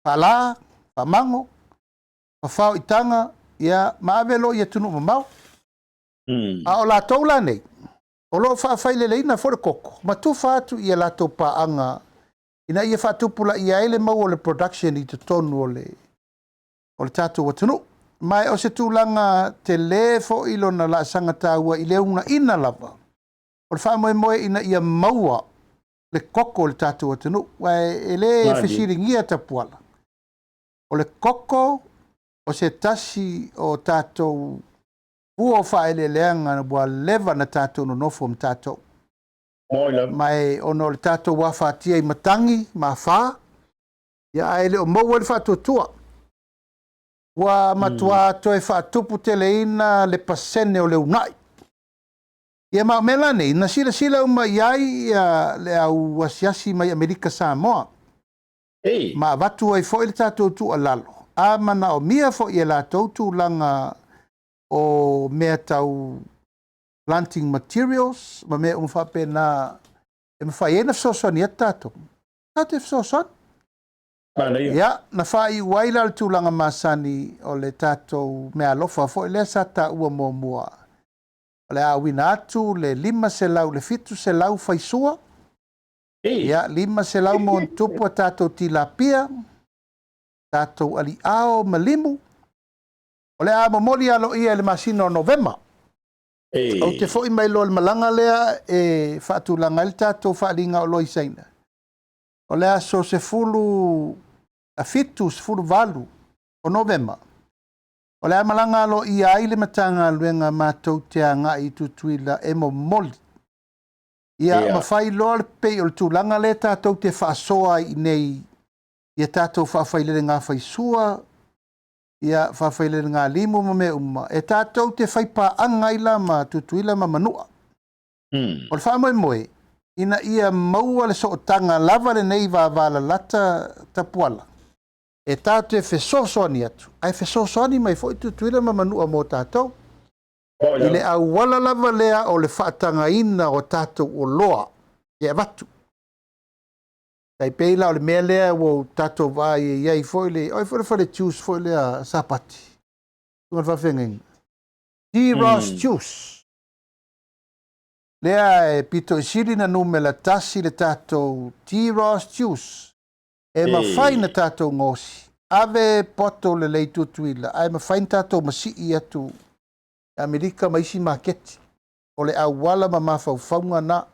faala, faamago, fafao i taga, ia ma ave loa i atunuu mamao. A o latou la nei, O lo o faafaileleina foi le koko ma tufa atu i a latou paaga ina ia faatupulaia ai le maua o le production i totonu o le o le tatou atunuu. Ma o se tulaga tele foi lona laasaga taua i le uunaina lava o le faamoemoe ina ia maua le koko o le tatou atunuu. Aua e le fesiligia Tapuala, o le koko o se tasi o tatou fua o faaeleeleaga ua leva na tatou nonofo ma tatou. Ma e ona o le tatou afatia i matagi ma afa, ia ae le o maua ai le faatuatua. Ua matua toe faatuputeleina le pasene o le uunai. Ia ma o mea la nei, na silasila uma i ai ia le au asiasi mai Amerika Samoa. Ma avatu ai foi le tatou tuualalo, a manaomia foi e latou tulaga o mea tau planting materials ma mea uma faapena e mafai ai ona fesoasoani atu tatou, tatou te fesoasoani. Ia, na faaiu ai la le tulaga masani o le tatou meaalofa foi lea sa taua muamua, o le a auina atu le 500 i le 700 faisua, ia, 500 ma ona tupu a tatou tilapia, tatou aliao ma limu. O le a momoli aloaia i le masina o Novema. Ou te foi mai loa i le malaga lea e faatulaga ai le tatou faaaliga oloa i Saina. O le aso 17, 18 o Novema, o le a malaga aloaia ai le Matagaluega matou te agai i Tutuila e momoli. Ia, ma fai loa le pei o le tulaga lea tatou te faasoa ai i inei ia tatou faafailelega faisua, ia faafailelega limu ma mea uma, e tatou te faipaaga ai la ma Tutuila ma Manua. O le faamoemoe, ina ia maua le sootaga lava lenei vavalalata Tapuala, e tatou te fesoasoani atu, ae fesoasoani mai foi Tutuila ma Manua mo tatou. I le auala lava lea o le faatagaina o tatou oloa e avatu. Tai pei la o le mea lea ua o tatou vaai e i ai foi le, o ai foi le fale juice foi lea Sapati, susuga i le faafeagaiga, T. Ross Juice. Lea e pito i sili na numera 1 le tatou T. Ross Juice. E mafai na tatou gaosi, ave poto lelei Tutuila, ae mafai na tatou masii atu i Amerika ma isi maketi. O le auala ma mafaufauga na.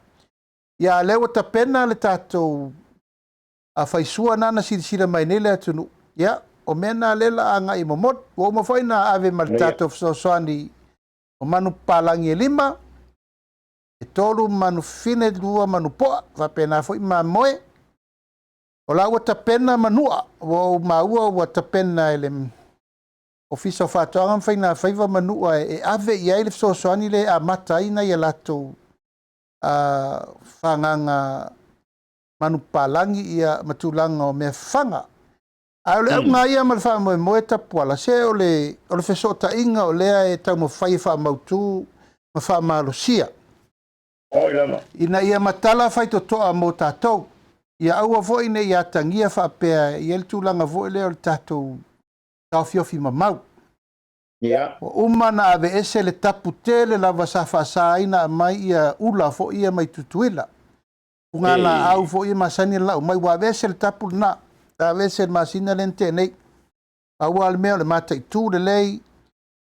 Ia, lea ua tapena le tatou faisua na na silasila mai nei le atunuu. Ia, o mea na lea la agai i momoli. Ua uma foi na ave ma le tatou fesoasoani o manu papalagi e 5, e 3 manu fine, 2 manu poa, faapena foi mamoe. O la ua tapena Manua, ua ou maua ua tapena e le Ofisa o Faatoaga ma Faiga Faiva Manua e ave i ai le fesoasoani lea e amata ai nai a latou fagaga manu papalagi ia ma tulaga o mea fafaga. Ae o le auga ia ma le faamoemoe Tapuala, se o le fesootaiga o lea e taumafai e faamautu ma faamalosia. Ina ia matala faitotoa mo tatou. Ia aua foi ne i atagia faapea i ai le tulaga foi lea o le tatou taofiofi mamau. Ua uma na aveese le tapu tele lava sa faasa ai na aumai ia ula foi ia mai Tutuila. Pugalaau foi ia masani na lau mai, ua aveese le tapu lena. Aveese le masina lea na tea nei. Pau lava le mea o le mataitu lelei,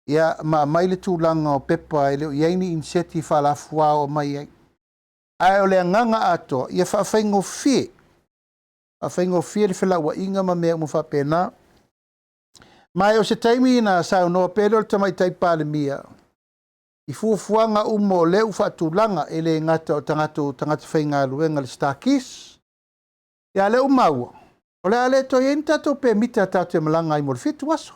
ia ma aumai le tulaga o pepa e le o i ai ni iniseti faalafua o aumai ai. Ae o le agaga atoa, ia faafaigofie. Faafaigofie le felauaiga ma mea uma faapena. Ma o se taimi na saunoa pea lea o le Tamaitai Palemia i fuafuaga uma o lea ua faatulaga e le gata o tagata faigaluega le Starkeys. Ia lea ua maua, o le a le toe i ai ni tatou pemita tatou te malaga ai mo le 7 aso.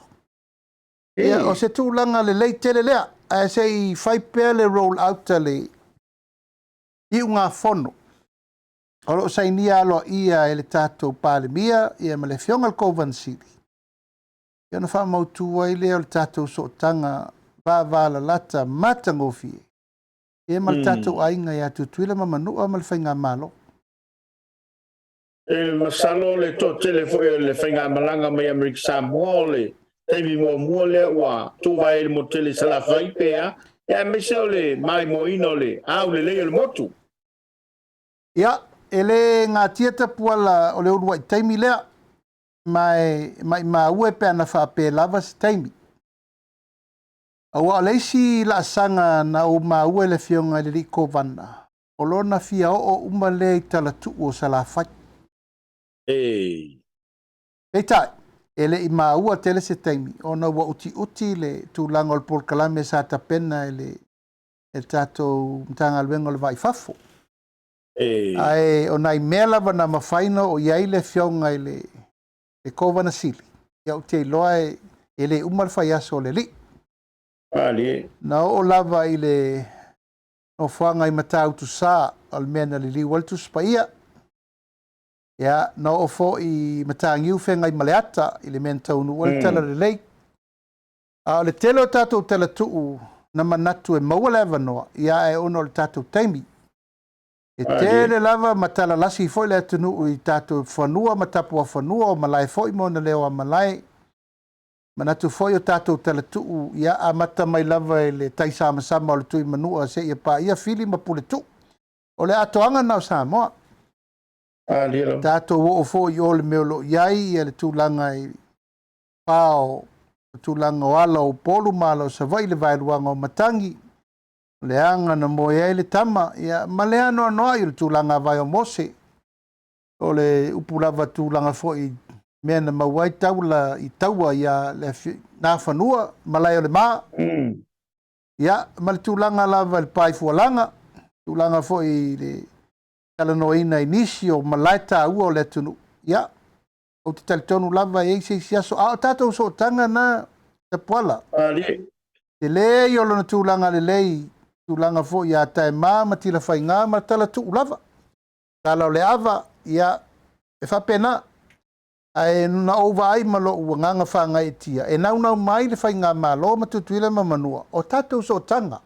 Ia, o se tulaga lelei tele lea, ae se i fai pea le roll out a le iugafono. O lo o sainia aloaia e le tatou Palemia ia ma le Afioga i le Kovana Sili. Ia ona faamautu ai lea o le tatou sootaga vavalalata matagofie ia ma le tatou aiga ia Tutuila ma Manua ma le Faigamalo. E masalo le toatele foi o le faigamalaga mai Amerika Samoa o le taimi muamua lea ua tuvae i le motu tele i Salafai pe a. Ia, aemaise o le maimoaina o le aulelei o le motu. Ia, e le gatia tapuala o le uluai taimi lea, ma e maimau e pe ana faapea lava se taimi. Aua o le isi laasaga na ou maua i le Afioga i le Alii Kovana, o lona fia oo uma lea i talatuu o Salafai. Ei. Peitai, e le i maua tele se taimi, ona ua utiuti le tulaga o le polokalame sa tapena e le, e le tatou Matagaluega o le Va i Fafo. Ei. Ae o nai mea lava na mafai ona oo i ai le Afioga i le, le Kovana Sili, ia ou te iloa e, e le uma le faiaso o le alii. Malie. Na oo lava i le nofoaga i Matautusa o le mea na liliu ai le Tusi Paia. Ia, na oo foi i Mataniu Feagaimaleata i le mea na taunuu ai le Talalelei. A o le tele o tatou talatuu na manatu e maua le avanoa, ia ae ona o le tatou taimi. E tele lava ma talalasi foi le atunuu i tatou fanua ma tapuafanua o malae foi ma ona leo a malae. Manatu foi o tatou talatuu, ia amata mai lava i le taisamasama o le Tuimanua seia paia Fili ma Puletuu. O le atoaga lena o Samoa. Tatou oo foi i o i le mea o lo o i ai ia le tulaga i pao, le tulaga o ala o Upolu ma ala o Savaii, le vaeluaga o Matagi, o le aga na moe ai le tama, ia, ma le anoanoai o le tulaga vae o Mose. O le upu lava tulaga foi mea na maua ai taula i taua ia le Nafanua, malae o le Ma. Ia, ma le tulaga lava i le paefualaga, tulaga foi i le talanoaina i nisi o malae taua o le atunuu. Ia, ou te talitonu lava e i ai se isi aso, a o tatou sootaga na Tapuala. Tele ia o lona tulaga lelei, tulaga foi ia Taema ma Tilafaiga ma Talatuu lava. Tala o le ava, ia, e faapena. Ae na ou vaai ma lou agaga faagaeetia, e naunau mai le faigamalo ma Tutuila ma Manua, o tatou sootaga,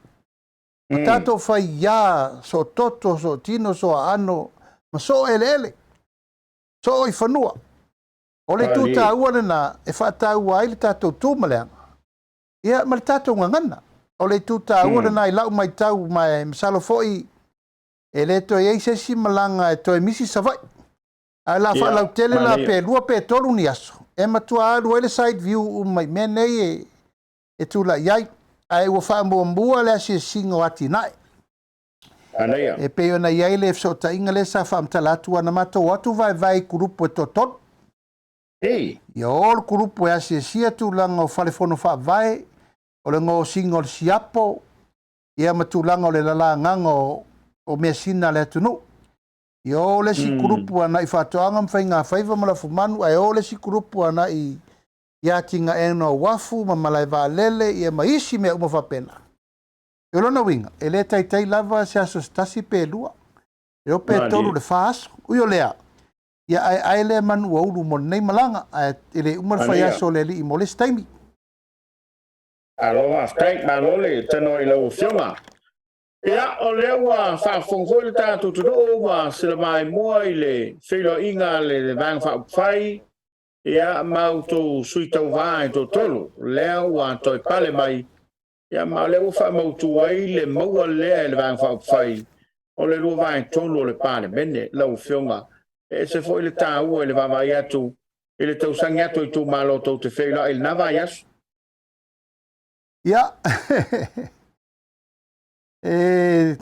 o tatou faiā, soototo, sootino, sooaano, ma soo eleele, soo i fanua. O le itu taua lena e faataua ai le tatou tu ma le aga, ia, ma le tatou gagana. O le itu taua lena i lau matau, ma e masalo foi e le toe i ai se isi malaga e toe misi Savaii. Ae la faalautele la pe 2 pe 3 ni aso e matua alu ai le side view uma i mea nei e, e tulai ai. Ae ua faamuamua le asiasiga o atinae. E pei ona i ai le fesootaiga lea sa faamatala atu ana matou atu vaevae i kulupu e toatolu. Ei. Ia o le kulupu e asiasia tulaga o fale fono faavae, o le gaosiga o le siapo, ia ma tulaga o le lalagaga o, o measina a le atunuu. Ia o le isi kulupu agai i faatoaga ma faigafaiva ma lafumanu, ae o le isi kulupu agai i atinaeina o uafu ma malae vaalele, ia ma isi mea uma faapena. O lona uiga, e le taitai lava se aso se tasi pe lua, e o pe tolu le fa aso. Ui o lea, ia aeae lea manu ua ulu mo lenei malaga, ae e le uma le faiaso o le alii mo le isi taimi. Malo faafetai, malo le tanoa i lau Afioga. Ia, o lea ua faafofoga foi le tatou atunuu ma sila maimoa i le feiloaiga a le Vaega Faaupufai, ia, ma outou sui tauva e toatolu, lea ua toe pale mai, ia, ma o lea ua faamautu ai le maua lea e le Vaega Faaupufai o le 2/3 o le Palemene. Lau Afioga, e ese foi le taua i le vaavaai atu i le tausagi atu o itumalo tou te feiloai i lena vaiaso. Ia, e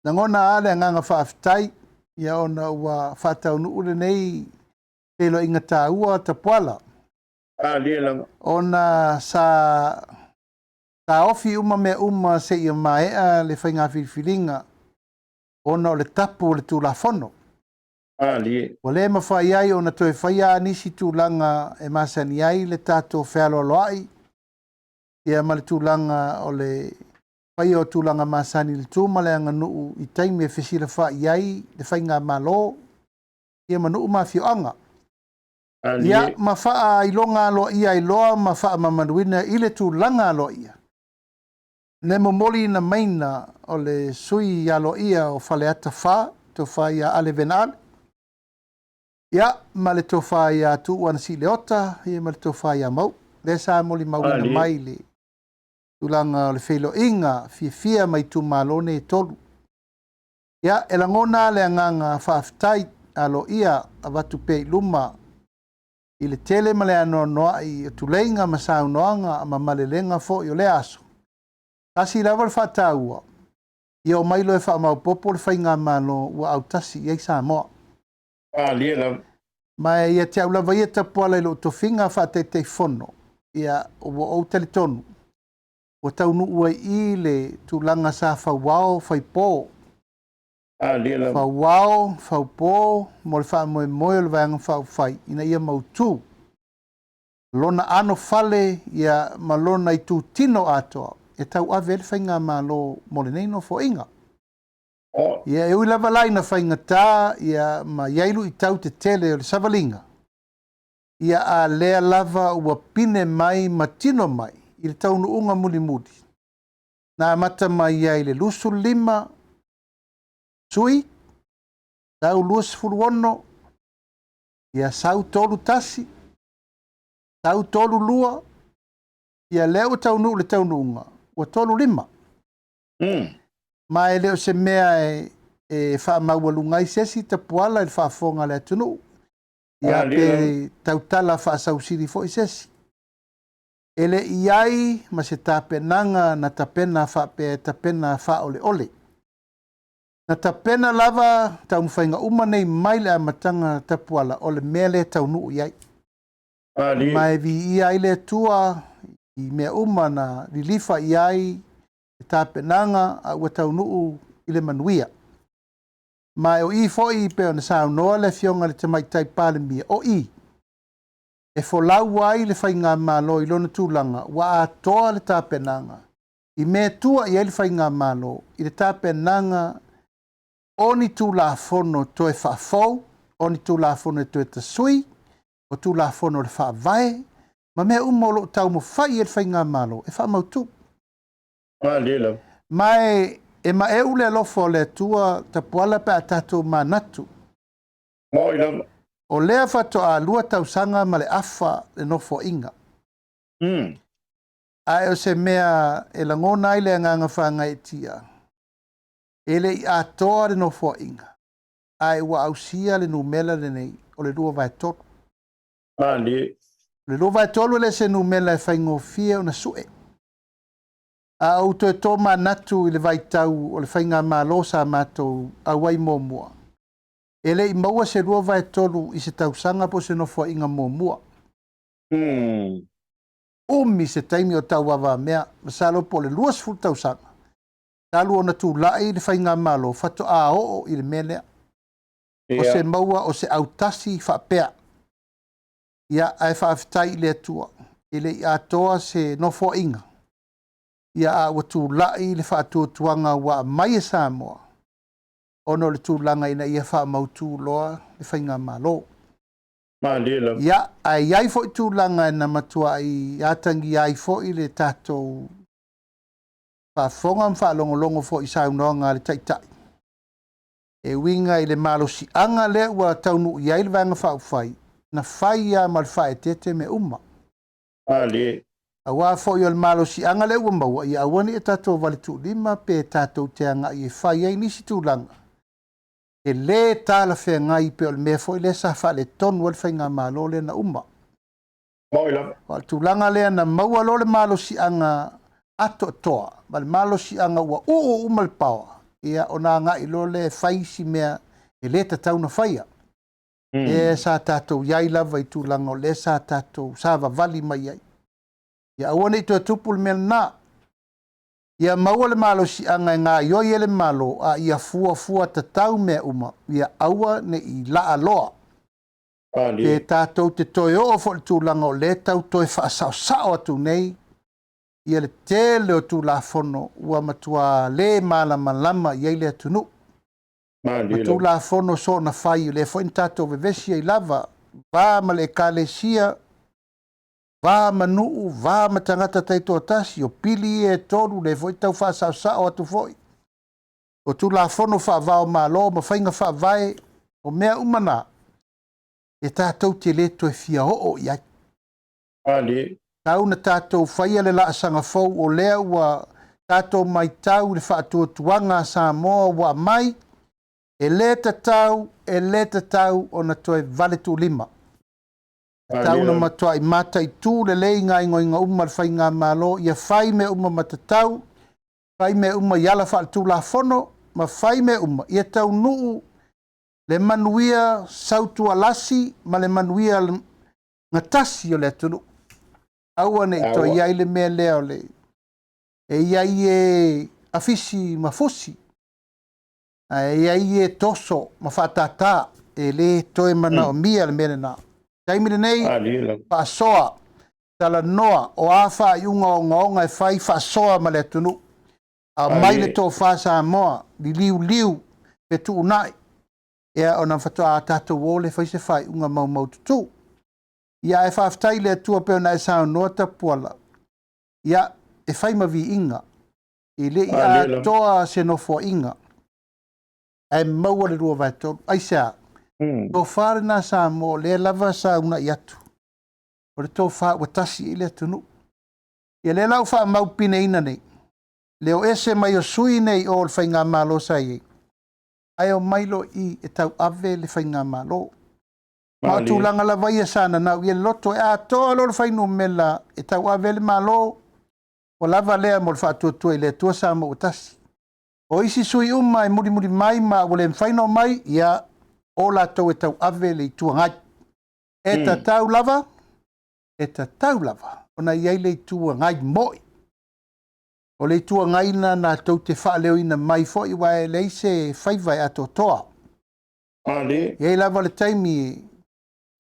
lagona lava le agaga faafetai, ia ona ua faataunuu lenei feiloaiga taua Tapuala. Malie lava. Ona sa taofi uma mea uma seia maea le faiga filifiliga ona o le tapu o le Tulafono. Malie. Ua le mafai ai ona toe faia nisi tulaga e masani ai le tatou fealoaloai, ia ma le tulaga o le faia o tulaga masani i le tu ma le aganuu i taimi e fesilafai ai le faigamalo, ia ma nuu ma afioaga. Ia, ma faailoga aloaia ai loa ma faamamaluina i le tulaga aloaia le momoliina maina o le sui aloaia o Faleata 4, tofa ia Ale Venaale, ia, ma le tofa ia Tuuana Sileota, ia ma le tofa ia Mau. Lea sa molimauina mai le tulaga o le feiloaiga fiafia ma itumalo nei e tolu. Ia, e lagona lava le agaga faafetai aloaia avatu pea i luma i le tele ma le anoanoai o tuleiga ma saunoaga ma malelega foi o lea aso. Tasi lava le faataua, ia omai loa e faamaopoopo le faigamalo ua autasi i ai Samoa. Malie lava. Ma e ia te au lava ia Tapuala i lou tofiga faa-Taitaifono, ia ua ou talitonu ua taunuu ai i i le tulaga sa fauao faipo. Malie lava. Fauao faupo mo le faamoemoe o le Vaega Faaupufai ina ia mautu lona anofale ia ma lona itutino atoa e tauave ai le faigamalo mo lenei nofoaiga. Ia e ui lava la ina faigata ia ma i ai luitau tetele o le savaliga, ia a lea lava ua pine mai ma tino mai i le taunuuga mulimuli na amata mai ai le 25 Sui, sau 26, ia sau 31, sau 32, ia lea ua taunuu le taunuuga, ua 35. Ma e le o se mea e, e faamaualuga ai se isi tapuala i le faafofoga a le atunuu, ia pe tautala faasausili foi se isi. E le i ai ma se tapenaga na tapena faapea e tapena faaoleole. Na tapena lava taumafaiga uma nei mai le amataga tapuala o le mea lea e taunuu i ai. Ma e viia ai le Atua i mea uma na lilifa i ai le tapenaga a ua taunuu i le manuia. Ma o i foi pei ona saunoa le Afioga i le Tamaitai Palemia, o i e folau ai le faigamalo i lona tulaga ua atoa le tapenaga i mea e tua i ai le faigamalo i le tapenaga o ni Tulafono toe faafou, o ni Tulafono e toe tasui, o Tulafono o le Faavae, ma mea uma o lo o taumafai i ai le Faigamalo e faamautu. Malie lava. Ma e, e maeu le alofa o le Atua tapuala pe a tatou manatu. Moi lava. O lea faatoa lua tausaga ma le afa le nofoaiga. Ae o se mea e lagona ai le agaga faagaeetia, e le i atoa le nofoaiga, ae ua ausia le numera lenei o le 2/3. Malie. O le 2/3 e le se numera e faigofie ona sue. A ou toe tomanatu i le vaitau o le faigamalo sa matou auai muamua, e le i maua se 2/3 i se tausaga po o se nofoaiga muamua. Umi se taimi o tauavamea, masalo po o le 20 tausaga, talu ona tulai le faigamalo faatoa oo i le mea lea. O se maua o se autasi faapea. Ia, ae faafetai i le Atua, e le i atoa se nofoaiga, ia a ua tulai le faatuatuaga ua aumai e Samoa, ona o le tulaga ina ia faamautu loa le faigamalo. Malie lava. Ia, ae i ai foi tulaga na matuai atagia ai foi le tatou faafofoga ma faalogologo foi i saunoaga a le Taitai, e uiga i le malosiaga lea ua taunuu i ai le Vaega Faaupufai, na fai lava ma le faaeteete mea uma. Malie. Aua foi o le malosiaga lea ua maua, ia aua ne i tatou valetuulima pe tatou te agai e fai ai nisi tulaga e le talafeagai pei o le mea foi lea sa faaletonu ai le faigamalo lea na uma. Moi lava. O le tulaga lea na maua loa le malosiaga atoatoa ma le malosiaga ua uu uma le paoa, ia ona agai loa lea e fai isi mea e le tatau ona faia. Lea sa tatou i ai lava i tulaga o lea sa tatou savavali mai ai. Ia aua ne i toe tupu le mea lena. Ia maua le malosiaga e gaoioi ai le Malo, a ia fuafua tatau mea uma, ia aua ne i laaloa. Pe tatou te toe oo foi i le tulaga o lea e tau toe faasaosao atu nei ia le tele o Tulafono ua matua le malamalama i ai le atunuu. Ma Tulafono soona fai, o lea foi na tatou vevesi ai lava, va ma le Ekalesia, va ma nuu, va ma tagata taitoatasi, o pili ia e tolu, lea foi tau faasaosao atu foi. O Tulafono faava o Malo ma faiga faavae, o mea uma na, e tatou te le toe fia oo i ai. Malie. Tau na tatou faia le laasaga fou o lea ua tatou matau i le faatuatuaga a Samoa ua aumai, e le tatau, e le tatau ona toe valetuulima. Tatau ona matuai mataitu lelei gaoioiga uma a le Faigamalo ia fai mea uma ma tatau, fai mea uma i ala faaletulafono ma fai mea uma ia taunuu le manuia sautualasi ma le manuia gatasi o le atunuu. Aua ne i toe i ai le mea lea o le e i ai e afisi ma fusi, ae i ai e toso ma faatātā, e le toe manaomia le mea lena. Taimi lenei, faasoa, talanoa, o a faaiuga ogaoga e fai, faasoa ma le atunuu. Aumai le tofa Samoa, liliuliu, fetuunai, ia ona faatoa tatou o lea fai se faaiuga maumaututu. Ia ae faafetai i le Atua pei ona e saunoa Tapuala, ia e fai ma viiga, e le i atoa se nofoaiga, ae maua le 2/3. Aisea? Tofa lena Samoa, o lea lava sa uunai atu, o le tofa ua tasi i ai le atunuu. Ia lea la ua faamaupineina nei, le o ese mai o sui nei o le Faigamalo sa i ai, ae omai loa i i e tauave le Faigamalo. Ma o tulaga lava ia sa nanau i ai le loto, e atoa loa le fuainumera e tauave ai le Malo, ua lava lea mo le faatuatua i le Atua Samoa ua tasi. O isi sui uma e mulimuli mai ma ua le mafai ona omai, ia o latou e tauave le Itu Agai. E tatau lava, e tatau lava ona i ai le Itu Agai moi. O le Itu Agai lena natou te faaleoina mai foi, aua e leai se faiva e atoatoa. E i ai lava le taimi e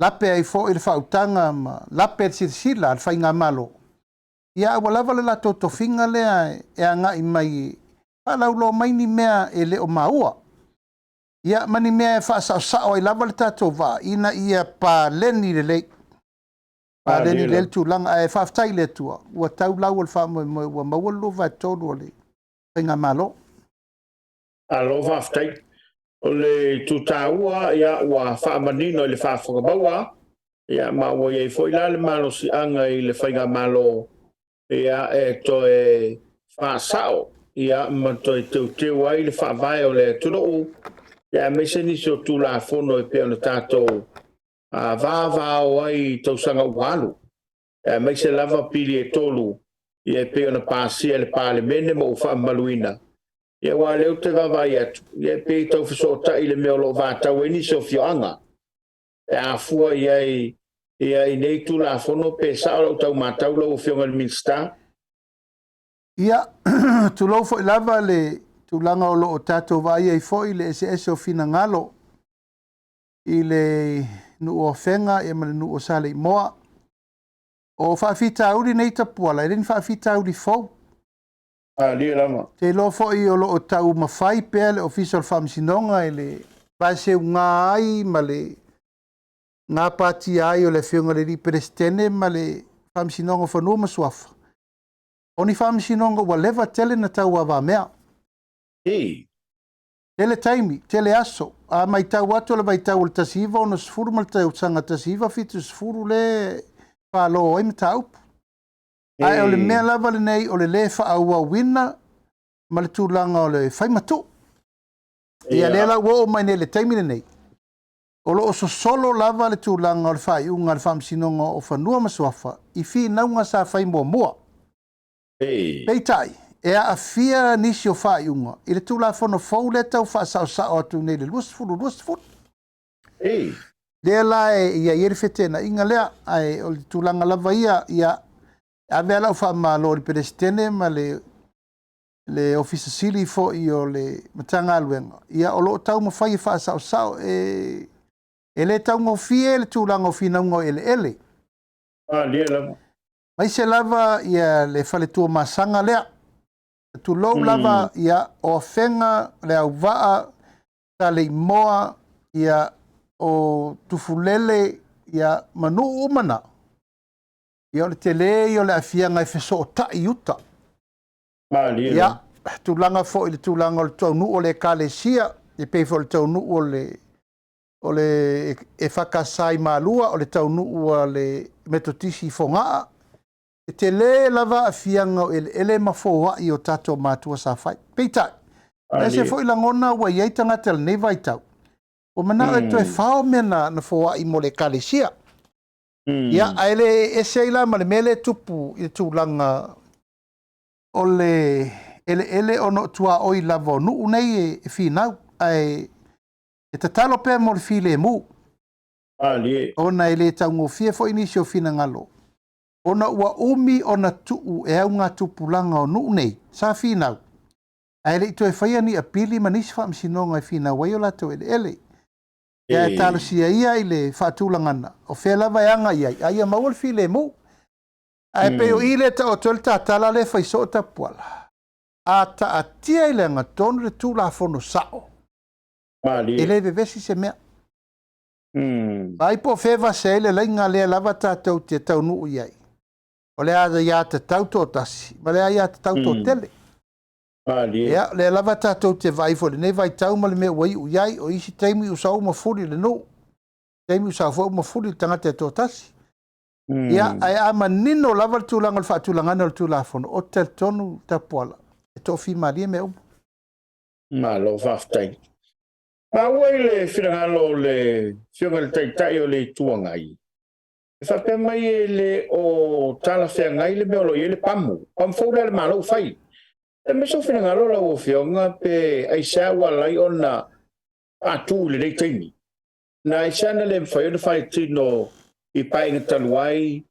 lape ai foi le faautaga ma lape le silasila a le Faigamalo, ia ae ua lava le latou tofiga lea e agai mai e faalauloa mai ni mea e le o maua, ia ma ni mea e faasaosao ai lava le tatou vaa ina ia paleni lelei. Paleni lelei le tulaga, ae faafetai i le Atua ua tau lau o le faamoemoe ua maua le 2/3 o le Faigamalo. Malo faafetai. O le itu taua ia ua faamanino i le faafofoga maua, ia ma ua i ai foi la le malosiaga i le Faigamalo ia e toe faasao ia ma toe teuteu ai le faavae o le atunuu, ia aemaise nisi o Tulafono e pei ona tatou vavao ai i tausaga ua alu, aemaise lava pili e 3 ia e pei ona pasia e le Palemene ma ua faamamaluina. Ia aua o lea ou te vaavaai atu, ia e pei e tau fesootai i le mea o lo o vatau ai nisi o afioaga pe a fua i ai ia i nei Tulafono, pe sao lau tau matau lau Afioga i le Minisita? Ia, tulou foi lava le tulaga o lo o tatou vaai ai foi le eseese o finagalo i le nuu o Afega ma le nuu o Saleimoa. O faafitauli nei Tapuala, e le ni faafitauli fou. Malie lava. Te iloa foi o lo o taumafai pea le Ofisa o le Faamasinoga i le vaeseuga ai ma le gapatia ai o le Afioga i le alii Peresetene ma le Faamasinoga o Fanua ma Suafa. O ni faamasinoga ua leva tele na tauavamea. Tele taimi, tele aso. A matau atu o le vaitau o le 1960 ma le tausaga 1970 le falo ai mataupu. Ae o le mea lava lenei o le lē faaauauina ma le tulaga o le faimatuu. Ia lea la ua oo mai nei i le taimi lenei, o lo o sosolo lava le tulaga o le faaiuga a le Faamasinoga o Fanua ma Suafa i finauga sa fai muamua. Peitai, e aafia nisi o faaiuga i le Tulafono fou lea tau faasaosao atu nei i le 2020. Lea la e i ai le feteenaiga lea, ae o le tulaga lava ia, ia e ave lava lau faamalo i le Peresetene ma le le Ofisa Sili foi o le Matagaluega, ia o lo o taumafai e faasaosao, e le taugofie le tulaga o finauga o eleele. Malie lava. Aemaise lava ia le faletua masaga lea. Tulou lava, ia o Afega, le Auvaa, Saleimoa, ia o Tufulele, ia ma nuu uma na. Ia o le tele ia o le aafiaga e fesootai i uta. Malie. Ia, tulaga foi i le tulaga o le taunuu o le ekalesia, e pei foi o le taunuu o le o le EFKS i Malua, o le taunuu a le Metotisi i Fogaa. E tele lava aafiaga o eleele ma foai o tatou matua sa fai. Peitai, e ese foi lagona ua i ai tagata i lenei vaitau, ua manao e toe fao mea na foai mo le Ekalesia. Ia, ae le ese ai la ma le mea lea e tupu i le tulaga o le eleele ona o tuaoi lava o nuu nei e finau, ae e tatalo pea mo le filemu. Ona e le taugofie foi nisi o finagalo, ona ua umi ona tuu e augatupulaga o nuu nei sa finau, ae le i toe faia ni apili ma nisi faamasinoga e finau ai o latou eleele. Ia ae talosia ia i le faatulagana, o fea lava e aga i ai, a ia maua le filemu. Ae pei o i lea e taoto ai le tatala lea e fai soo Tapuala. A taatia i le agatonu le Tulafono sao, e le vevesi se mea. Vaai po o fea e vase ai le laina lea lava tatou te taunuu i ai, o le aiatatau toatasi ma le aiatatau toatele. Ia, o lea lava tatou te vaai foi i lenei vaitau ma le mea ua iu i ai, o isi taimi ua sau uma fuli i le nuu, taimi ua sau foi uma fuli i le tagata e toatasi. Ia, ae a manino lava le tulaga o le faatulagaga o le Tulafono, ou te talitonu Tapuala, e toafimalie mea uma. Malo faafetai. Maua i le finagalo o le Afioga i le Taitai o le Itu Agai, e faapea mai e le o talafeagai le mea o lo o i ai le pamu, pamu fou lea a le Malo ua fai. E aumai sou finagalo lau Afioga pe aisea ua ala ai ona faatu i lenei taimi. Na aisea na le mafai ona faitino i Paeaiga talu ai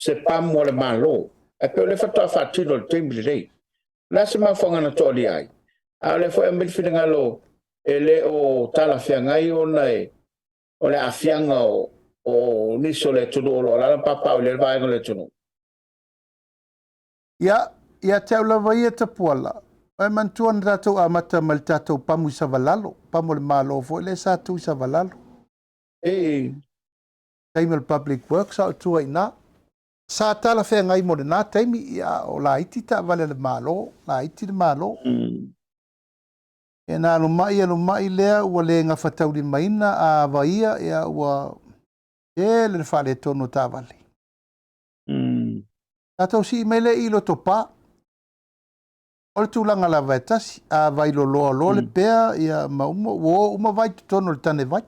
se pamu a le Malo, ae pei o lea faatoa faatino i le taimi lenei. O le a se mafuaaga na toalia ai? A o lea foi e aumai le finagalo e le o talafeagai ona o le aafiaga o nisi o le atunuu o lo o alaala ma papaaao i lea vaega o le atunuu. Ia, ia te au lava ia Tapuala, e manatua na tatou amata mai le tatou pamu i Savalalo, pamu a le Malo foi lea sa tu i Savalalo. Taimi o le Public Works a o tua i ina. Sa talafeagai mo lena taimi, ia, o laiti taavale a le Malo, laiti le Malo. Ia na alu mai alu mai lea ua le gafataulimaina a vaia, ia ua tele le faaletonu o taavale. Tatou sii mai lea i Lotopa. O le tulaga lava e tasi, a vailoloa loa le pea, ia ma uma, ua o uma vai i totonu o le tane vai.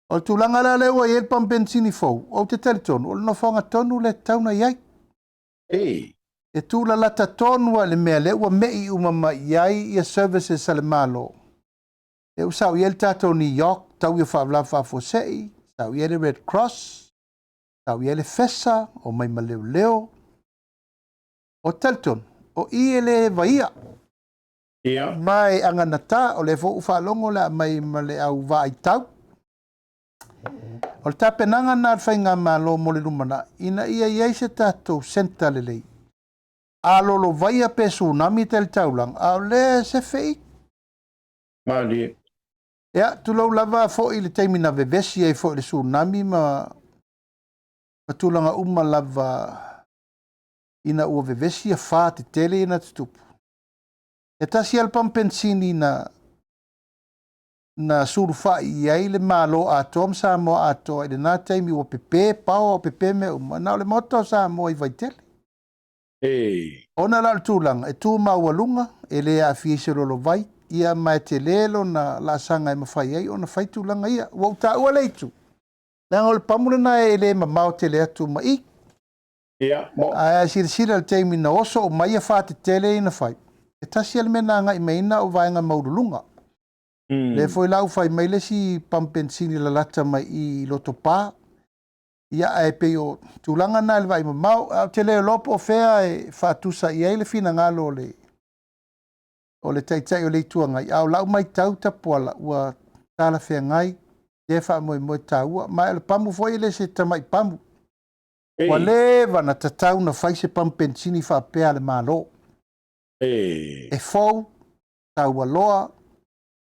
O le tulaga la lea ua i ai le pamu penisini fou, ou te talitonu, o le nofoaga tonu lea e tatau ona i ai. E tūlalata tonu lava i le mea lea ua me'i uma mai i ai ia services a le Malo. Lea ua sau i ai le tatou New York, tau ia faalavelave faafuasei, sau i ai le Red Cross, sau i ai le FESA, omai ma leoleo. Ou te talitonu, o i e le vaia. Ma e aganata, o lea foi ua faalogo le a aumai ma le au vaaitau. O le tapenaga lena a le Faigamalo mo le lumanai, ina ia i ai se tatou centre lelei. A lolovaia pe tsunami tai le taulaga, a o lea e sefe i. Malie. Ia, tulou lava foi i le taimi na vevesi ai foi i le tsunami ma tulaga uma lava ina ua vevesi afa tetele ia na tutupu. E tasi lava le pamu penisini na na sulufai i ai le Malo atoa ma Samoa atoa i lena taimi ua pepe paoa ua pepe mea uma, na o le Maota o Samoa i Vaitele. Ona la o le tulaga, e tu maualuga, e le aafia i se lolovai, ia ma e tele lona laasaga e mafai ai ona fai tulaga ia. Ua ou taua lea itu, leaga o le pamu lena e le mamao tele atu ma i. Ae a silasila i le taimi na oso uma ai afa tetele ia na fai, e tasi lava le mea na agai mai ai na o vaega maualuluga. Lea foi la ua fai mai le isi pamu penisini lalata mai i i Lotopa. Ia ae pei o tulaga na i le vaai mamao, ae ou te le iloa po o fea e faatusa i ai le finagalo o le o le Taitai o le Itu Agai, a o lau matau Tapuala, ua talafeagai lea faamoemoe taua. Ma o le pamu foi e le se tamai pamu. Ua leva na tatau na fai se pamu penisini faapea a le Malo. E fou, taualoa,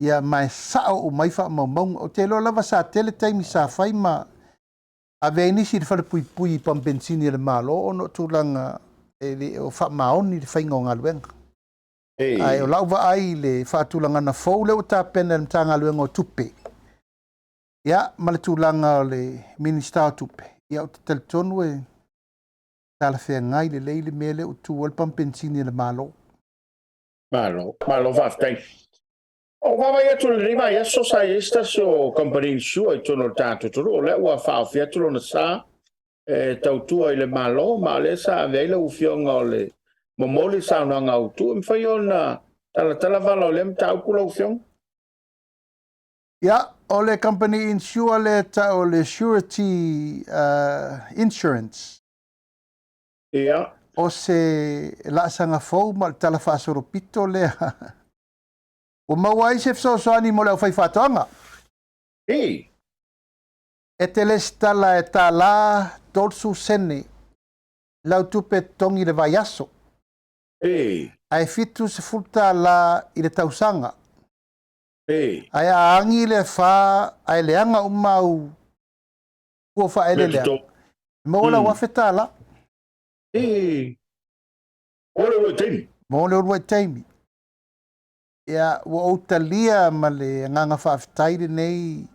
ia ma e sao uma ai faamaumauga. Ou te iloa lava sa tele taimi sa fai ma ave ai nisi i le falepuipui i pamu penisini a le Malo ona o tulaga e le o faamaoni le faiga o galuega. Ae o lau vaai i le faatulagaga fou lea ua tapena e le Matagaluega o Tupe, ia ma le tulaga o le Minisita o Tupe, Ia, ou te talitonu e talafeagai lelei le mea lea ua tu ai le pamu penisini a le Malo. Malo, malo faafetai. O vaavaai atu i lenei vaiaso sa i ai se tasi o kamupani insure i totonu o le tatou atunuu, o lea ua faaofi atu lona sa e tautua i le Malo, ma o lea sa ave ai lau Afioga o le momoli saunoaga autu. E mafai ona talatala vala o lea mataupu lau Afioga? Ia, o le company insure lea e tau o le Surety Insurance. O se laasaga fou ma o le tala faasolopito lea ua maua ai se fesoasoani mo le aufaifaatoaga. E te lesitala e $1 30 sene lau tupe totogi i le vaiaso, ae $70 i le tausaga. Ae a agi le afa ae leaga uma au fua faaeleeleaga, e maua lau $1,000. Mo le uluai taimi. Mo le uluai taimi. Ia, ua ou talia ma le agaga faafetai lenei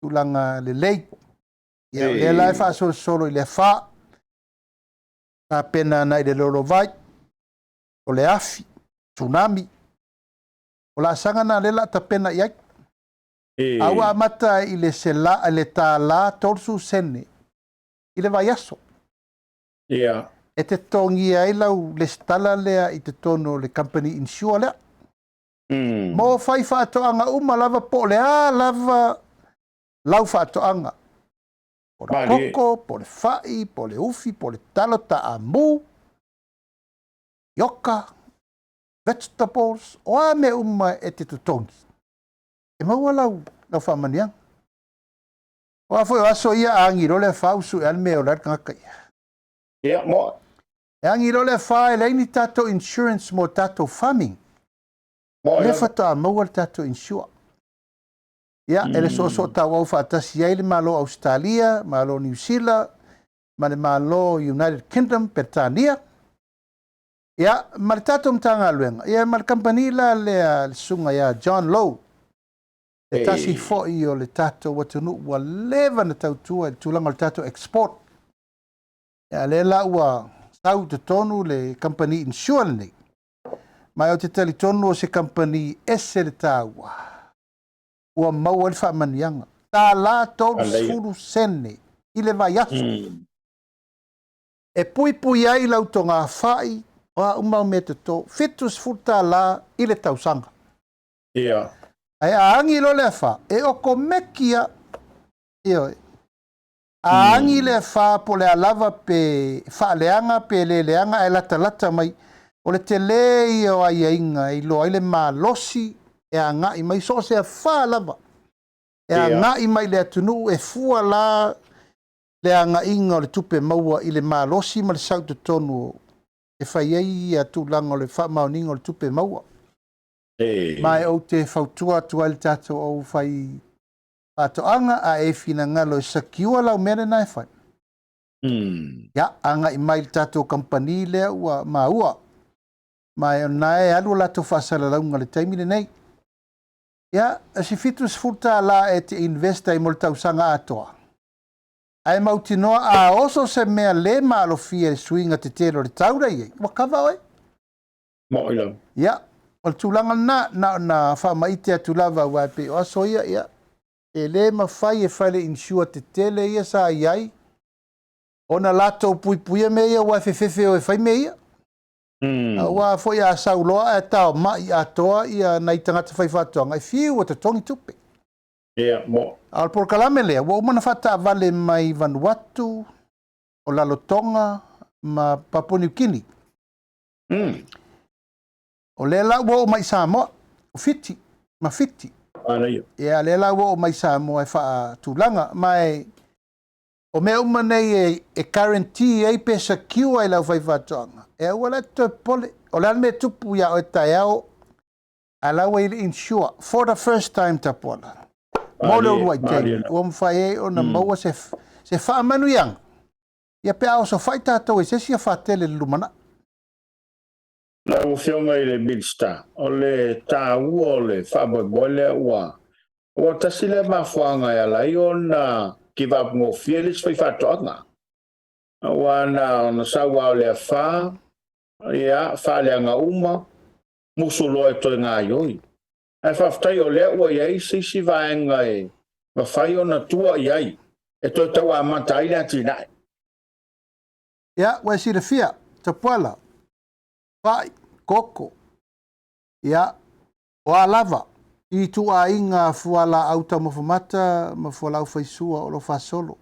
tulaga lelei. Ia, o lea la e faasolosolo i le afa, tapena agai i le lolovai, o le afi, tsunami. O laasaga na lea o le a tapena i ai. A ua amata i le sela, le $1 30 sene i le vaiaso. E te totogia ai lau lesitala lea i totonu o le company insure lea. Mo faifaatoaga uma lava po o le a lava lau faatoaga. Po o le koko, po o le fai, po o le ufi, po o le talo, taamu, ioka, vegetables, o a mea uma e te totogi, e maua lau faamanuiaga. Aua foi o aso ia a agi loa le afa ua sue lava le mea e ola ai le tagata ia. Ia, moa. E agi loa le afa e leai ni tatou insurance mo tatou farming. O lea faatoa maua le tatou insure. Ia, e le soosootauau faatasi ai le Malo o Ausetalia, Malo o Niu Sila, ma le Malo o United Kingdom, Peretania. Ia, ma le tatou Matagaluega, ia ma le kamupani la lea le susuga ia John Lowe, se tasi foi o le tatou atunuu ua leva na tautua i le tulaga o le tatou export. Ia, lea la ua sau i totonu le kamupani insure lenei. Ma ou te talitonu o se kamupani ese le taua ua maua ai le faamanuiaga. $1 30 sene i le vaiaso. E puipui ai lau togafai, o a uma au mea toto, $70 i le tausaga. Ae a agi loa le afa, e okomeki lava. Ioe. A agi le afa po o le a lava pe faaleaga pe le leaga ae latalata mai, o le tele ia o aiaiga e iloa ai le malosi e agai mai so o se afa lava e agai mai i le atunuu e fua la le agaiga o le tupe maua i le malosi ma le sau i totonu e fai ai ia tulaga o le faamaoniga o le tupe maua. Ma e ou te fautua atu ai i le tatou aufai faatoaga, a e finagalo e secure lau mea lena e fai. Ia, agai mai i le tatou kamupani lea ua maua. Ma e o lena e alu a latou faasalalauga i le taimi lenei. Ia, o si $70 e te invest ai mo le tausaga atoa. Ae mautinoa a oso se mea le maalofia i le suiga tetele o le tau la i ai, ua kava oe. Mo'i lava. Ia, o le tulaga lena, na ona faamaite atu lava aua e pei o aso ia, ia, e le mafai e fale insure tetele ia sa i ai ona latou puipuia mea ia aua e fefefe o e fai mea ia. Aua foi a sau loa ae taoma'i atoa ia nai tagata faifaatoaga e fiu e totogi tupe. Ia, mo. A o le polokalame lea ua uma ona faataavale mai Vanuatu, o Lalotoga ma Papua Niu Kini. O lea la ua oo mai i Samoa, o Fiti ma Fiti. Manaia. Ia, lea la ua oo mai i Samoa e faatulaga. Ma e, o mea uma nei e guarantee ai pe secure ai le aufaifaatoaga, e aua la e te toe popole. O le a le mea e tupu ia oe taeao, a la ua i le insure for the first time Tapuala. Mo le uluai taimi, ua mafai ai ona maua se, se faamanuiaga. Ia pe a osofai tatou e se isi afa tele i le lumanai. Lau Afioga i le Minisita, o le taua o le faamoemoe lea ua tasi lea mafuaaga e ala ai ona give up gofie le isi faifaatoaga. Aua na ona sau lava o le afa, ia, faaleaga uma, musu loa e toe gaioi. Ae faafetai o lea ua i ai se isi vaega e mafai ona tua i ai e toe tau amata ai le atinae. Ia, ua e silafia, Tapuala, fai, koko, ia, o a lava i ituaiga fualaau taumafa mata ma fualaau faisua o lo o faasolo.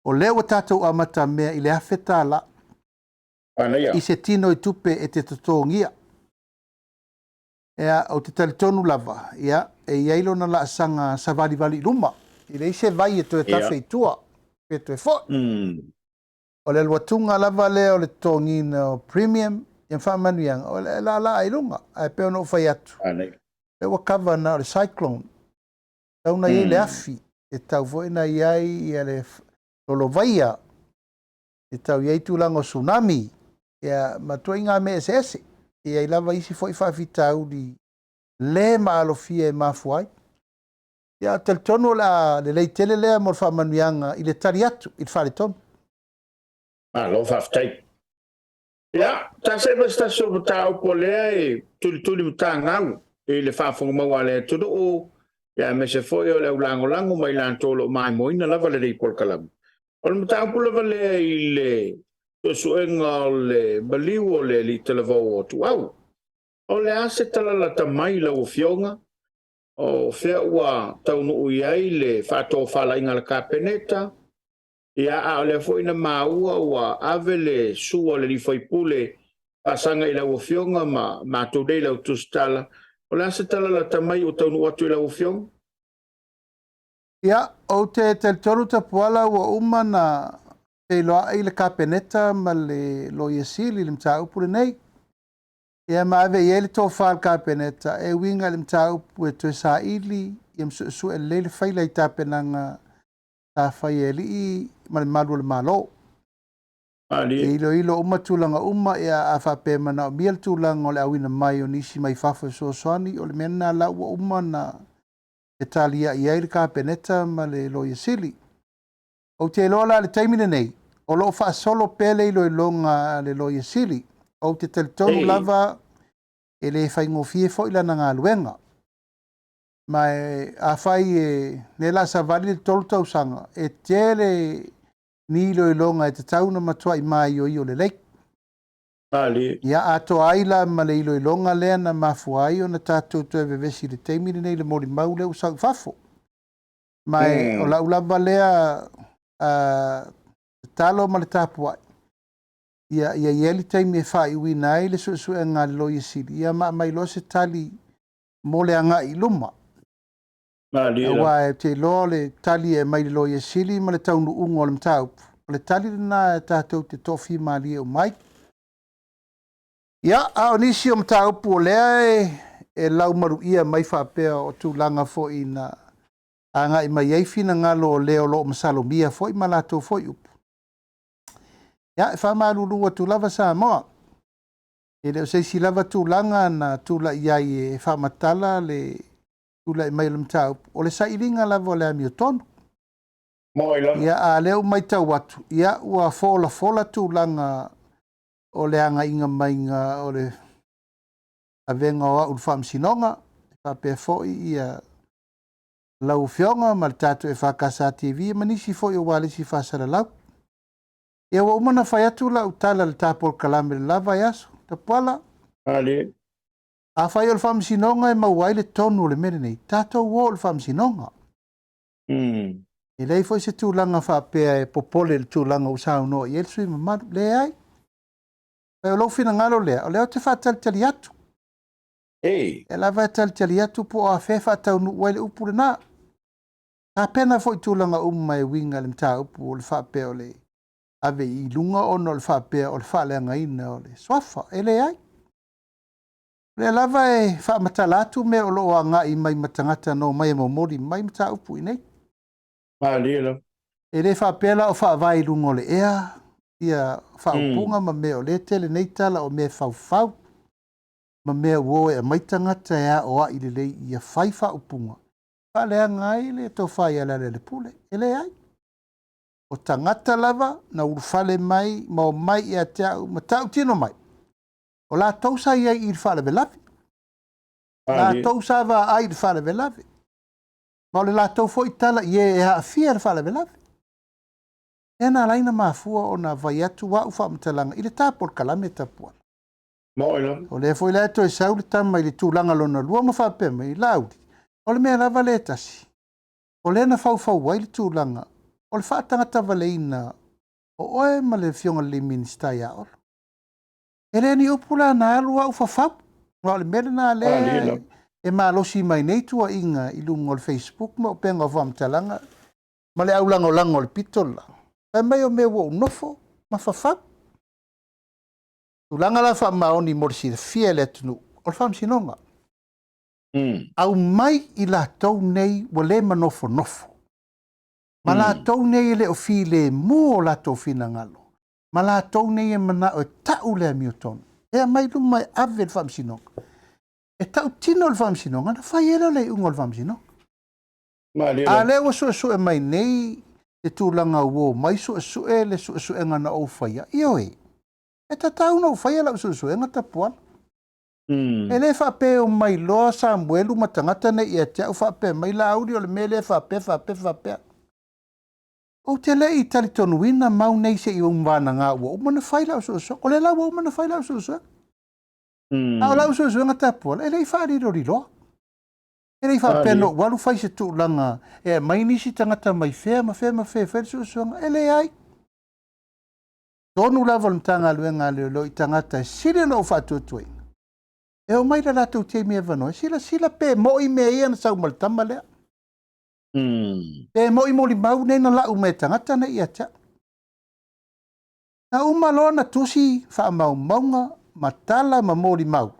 O lea ua tatou amatamea i le $1,000 Manaia. i se tino i tupe e te totogia. Ia, ou te talitonu lava, ia, e i ai lona laasaga savalivali i luma, e leai se vai e toe tafe i tua, pe toe foi. O le alu atuga lava lea o le totogiina o premium, ia ma faamanuiaga, o le laalaa i luga. Ae pei ona ou fai atu, lea ua cover na o le cyclone, tau na i ai le afi, e tau foi na i ai ia le lolovaia, e tau i ai tulaga o tsunami, ia, ma ituaiga mea eseese. E i ai lava isi foi faafitauli le maalofia e mafua ai. Ia, talitonu o le a lelei tele lea mo le faamanuiaga i le tali atu i le faaletonu. Malo faafetai. Ia, tasi ma se tasi o mataupu o lea e tulituli matagau i le faafofoga a le atunuu, ia aemaise foi o le au lagolago ma i latou o lo o maimoaina lava lenei polokalame. O le mataupu lava lea i le suesuega o le maliu o le alii talavou o Tuau. O le a se tala lata mai lau Afioga? O fea ua taunuu i ai le faatofalaiga a le Kapeneta? Ia, a o lea foi na maua ua ave le sua a le sui usufono faasaga i lau Afioga ma matou nei lau tusitala. O le a se tala lata mai ua taunuu atu i lau Afioga? Ia, ou te talitonu Tapuala ua uma na feiloai le Kapeneta ma le Loia Sili i le mataupu lenei. Ia ma ave i ai le tofa a le Kapeneta e uiga i le mataupu e toe saili ia ma suesue lelei le faila i tapenaga sa fai e alii ma le malu o le Malo. E iloilo uma tulaga uma, ia a faapea e manaomia le tulaga o le auina mai o nisi mai fafo e fesoasoani, o le mea lena la ua uma ona taliai i ai le Kapeneta ma le Loia Sili. Ou te iloa la i le taimi lenei, o lo o faasolo pea le iloiloga a le Loia Sili. Ou te talitonu lava e le faigofie foi lana galuega. Ma e, afai e le la savali le 3 tausaga, e tele ni iloiloga e tatau ona matuai maioio lelei. Ia atoa ai la ma le iloiloga lea na mafua ai ona tatou toe vevesi i le taimi lenei i le molimau lea ua sau i fafo. Ma e, o lau lava lea tatalo ma le tapuai, ia ia i ai le taimi e faaiuina ai le suesuega a le Loia Sili, ia ma aumai loa se tali mo le agai i luma. Aua ou te iloa o le tali e aumai i le Loia Sili ma le taunuuga o le mataupu, o le tali lena e tatou te toafimalie uma ai. Ia, a o nisi o mataupu o lea e laumaluia mai faapea o tulaga foi na agai mai ai finagalo o le o lo o masalomia foi ma latou foi upu. Ia, e faamalulu atu lava Samoa. E le o se isi lava tulaga na tulai ai e faamatala le tulai mai o le mataupu, o le sailiga lava o le amiotonu. Ia, a lea ua matau atu, ia, ua folafola tulaga o le agaiga maiga o le avega o au i le faamasinoga, faapea foi ia lau Afioga ma le tatou EFKS TV ma nisi foi o ualesi faasalalau. Ia ua uma ona fai atu lau tala i le ta polokalame i le la vaiaso. Tapuala, afai o le faamasinoga e maua ai le tonu o le mea lenei, tatou o i le faamasinoga. E leai foi se tulaga faapea e popole i le tulaga ua saunoa i ai le sui usufono mamalu. Leai. O lou finagalo lea, o lea ou te faatalitali atu. E lava e talitali atu po o afea e faataunuu ai le upu lena. Tapena foi tulaga uma e uiga i le mataupu o le faapea o le ave i luga ona o le faapea o le faaleagaina o le suafa. E leai. O lea lava e faamatala atu mea o lo o agai mai ma tagata na omai e momoli mai mataupu i nei. E le faapea la o faavae i luga o le ea ia faaupuga ma mea o lea tele nei tala o mea faufau ma mea ua o e aumai tagata e aoai lelei ia fai faaupuga. faaleaga ai le tofa ia Lealailepule. E leai. O tagata lava na ulufale mai ma omai ia te au ma tautino mai, o latou sa i ai i le faalavelave. Latou sa vaai i le faalavelave. Ma o le latou foi tala i e e aafia i le faalavelave. Lea na ala ai ona mafua ona fai atu au faamatalaga i le ta polokalame Tapuala. O lea foi la e toe sau le tama i le tulaga lona lua ma faapea mai, Laauli, o le mea lava lea e tasi, o lea na faufau ai le tulaga o le faatagatavaleina o oe ma le Afioga i le Minisita ia Olo. E le o ni upu la na alu au fafau, aua o le mea lena lea e malosi mai nei tuuaiga i luga o le Facebook ma upega o faamatalaga ma le aulagolago o le pito le la. Fai mai o mea ua ou nofo ma fafau. Tulaga la faamaoni mo le silafia e le atunuu, o le faamasinoga. Aumai i latou nei ua le manofonofo, ma latou nei e le o filemu o latou finagalo, ma latou nei e manao e tau le amiotonu, e aumai i luma e ave i le faamasinoga. E tautino le faamasinoga, ona fai ai lea o le iuga o le faamasinoga. A lea ua suesue mai nei le tulaga ua omai suesue le suesuega na ou faia, ioe, e tatau ona ou faia lau suesuega Tapuala. E le faapea e omai loa Samuelu ma tagata nei ia te au faapea mai, Laauli o le mea lea faapea, faapea, faapea. Ou te le i talitonuina mau nei se i ou vanaga ua uma ona fai lau suesuega. O lea la ua uma ona fai lau suesuega. A o lau suesuega Tapuala, e le i faaliloliloa. E le i faapea na ou alu fai se tulaga e aumai nisi tagata mai fea ma fea ma fea e fai le suesuega. E leai. Tonu lava o le Matagaluega a Leoleo i tagata e sili ona ou faatuatuaina, e omai le latou taimi avanoa e silasila pe moi mea ia na sau ma le tama lea. Pe moi molimau nei na lau mai e tagata nei ia te au. Na uma loa na tusi faamaumauga ma tala ma molimau,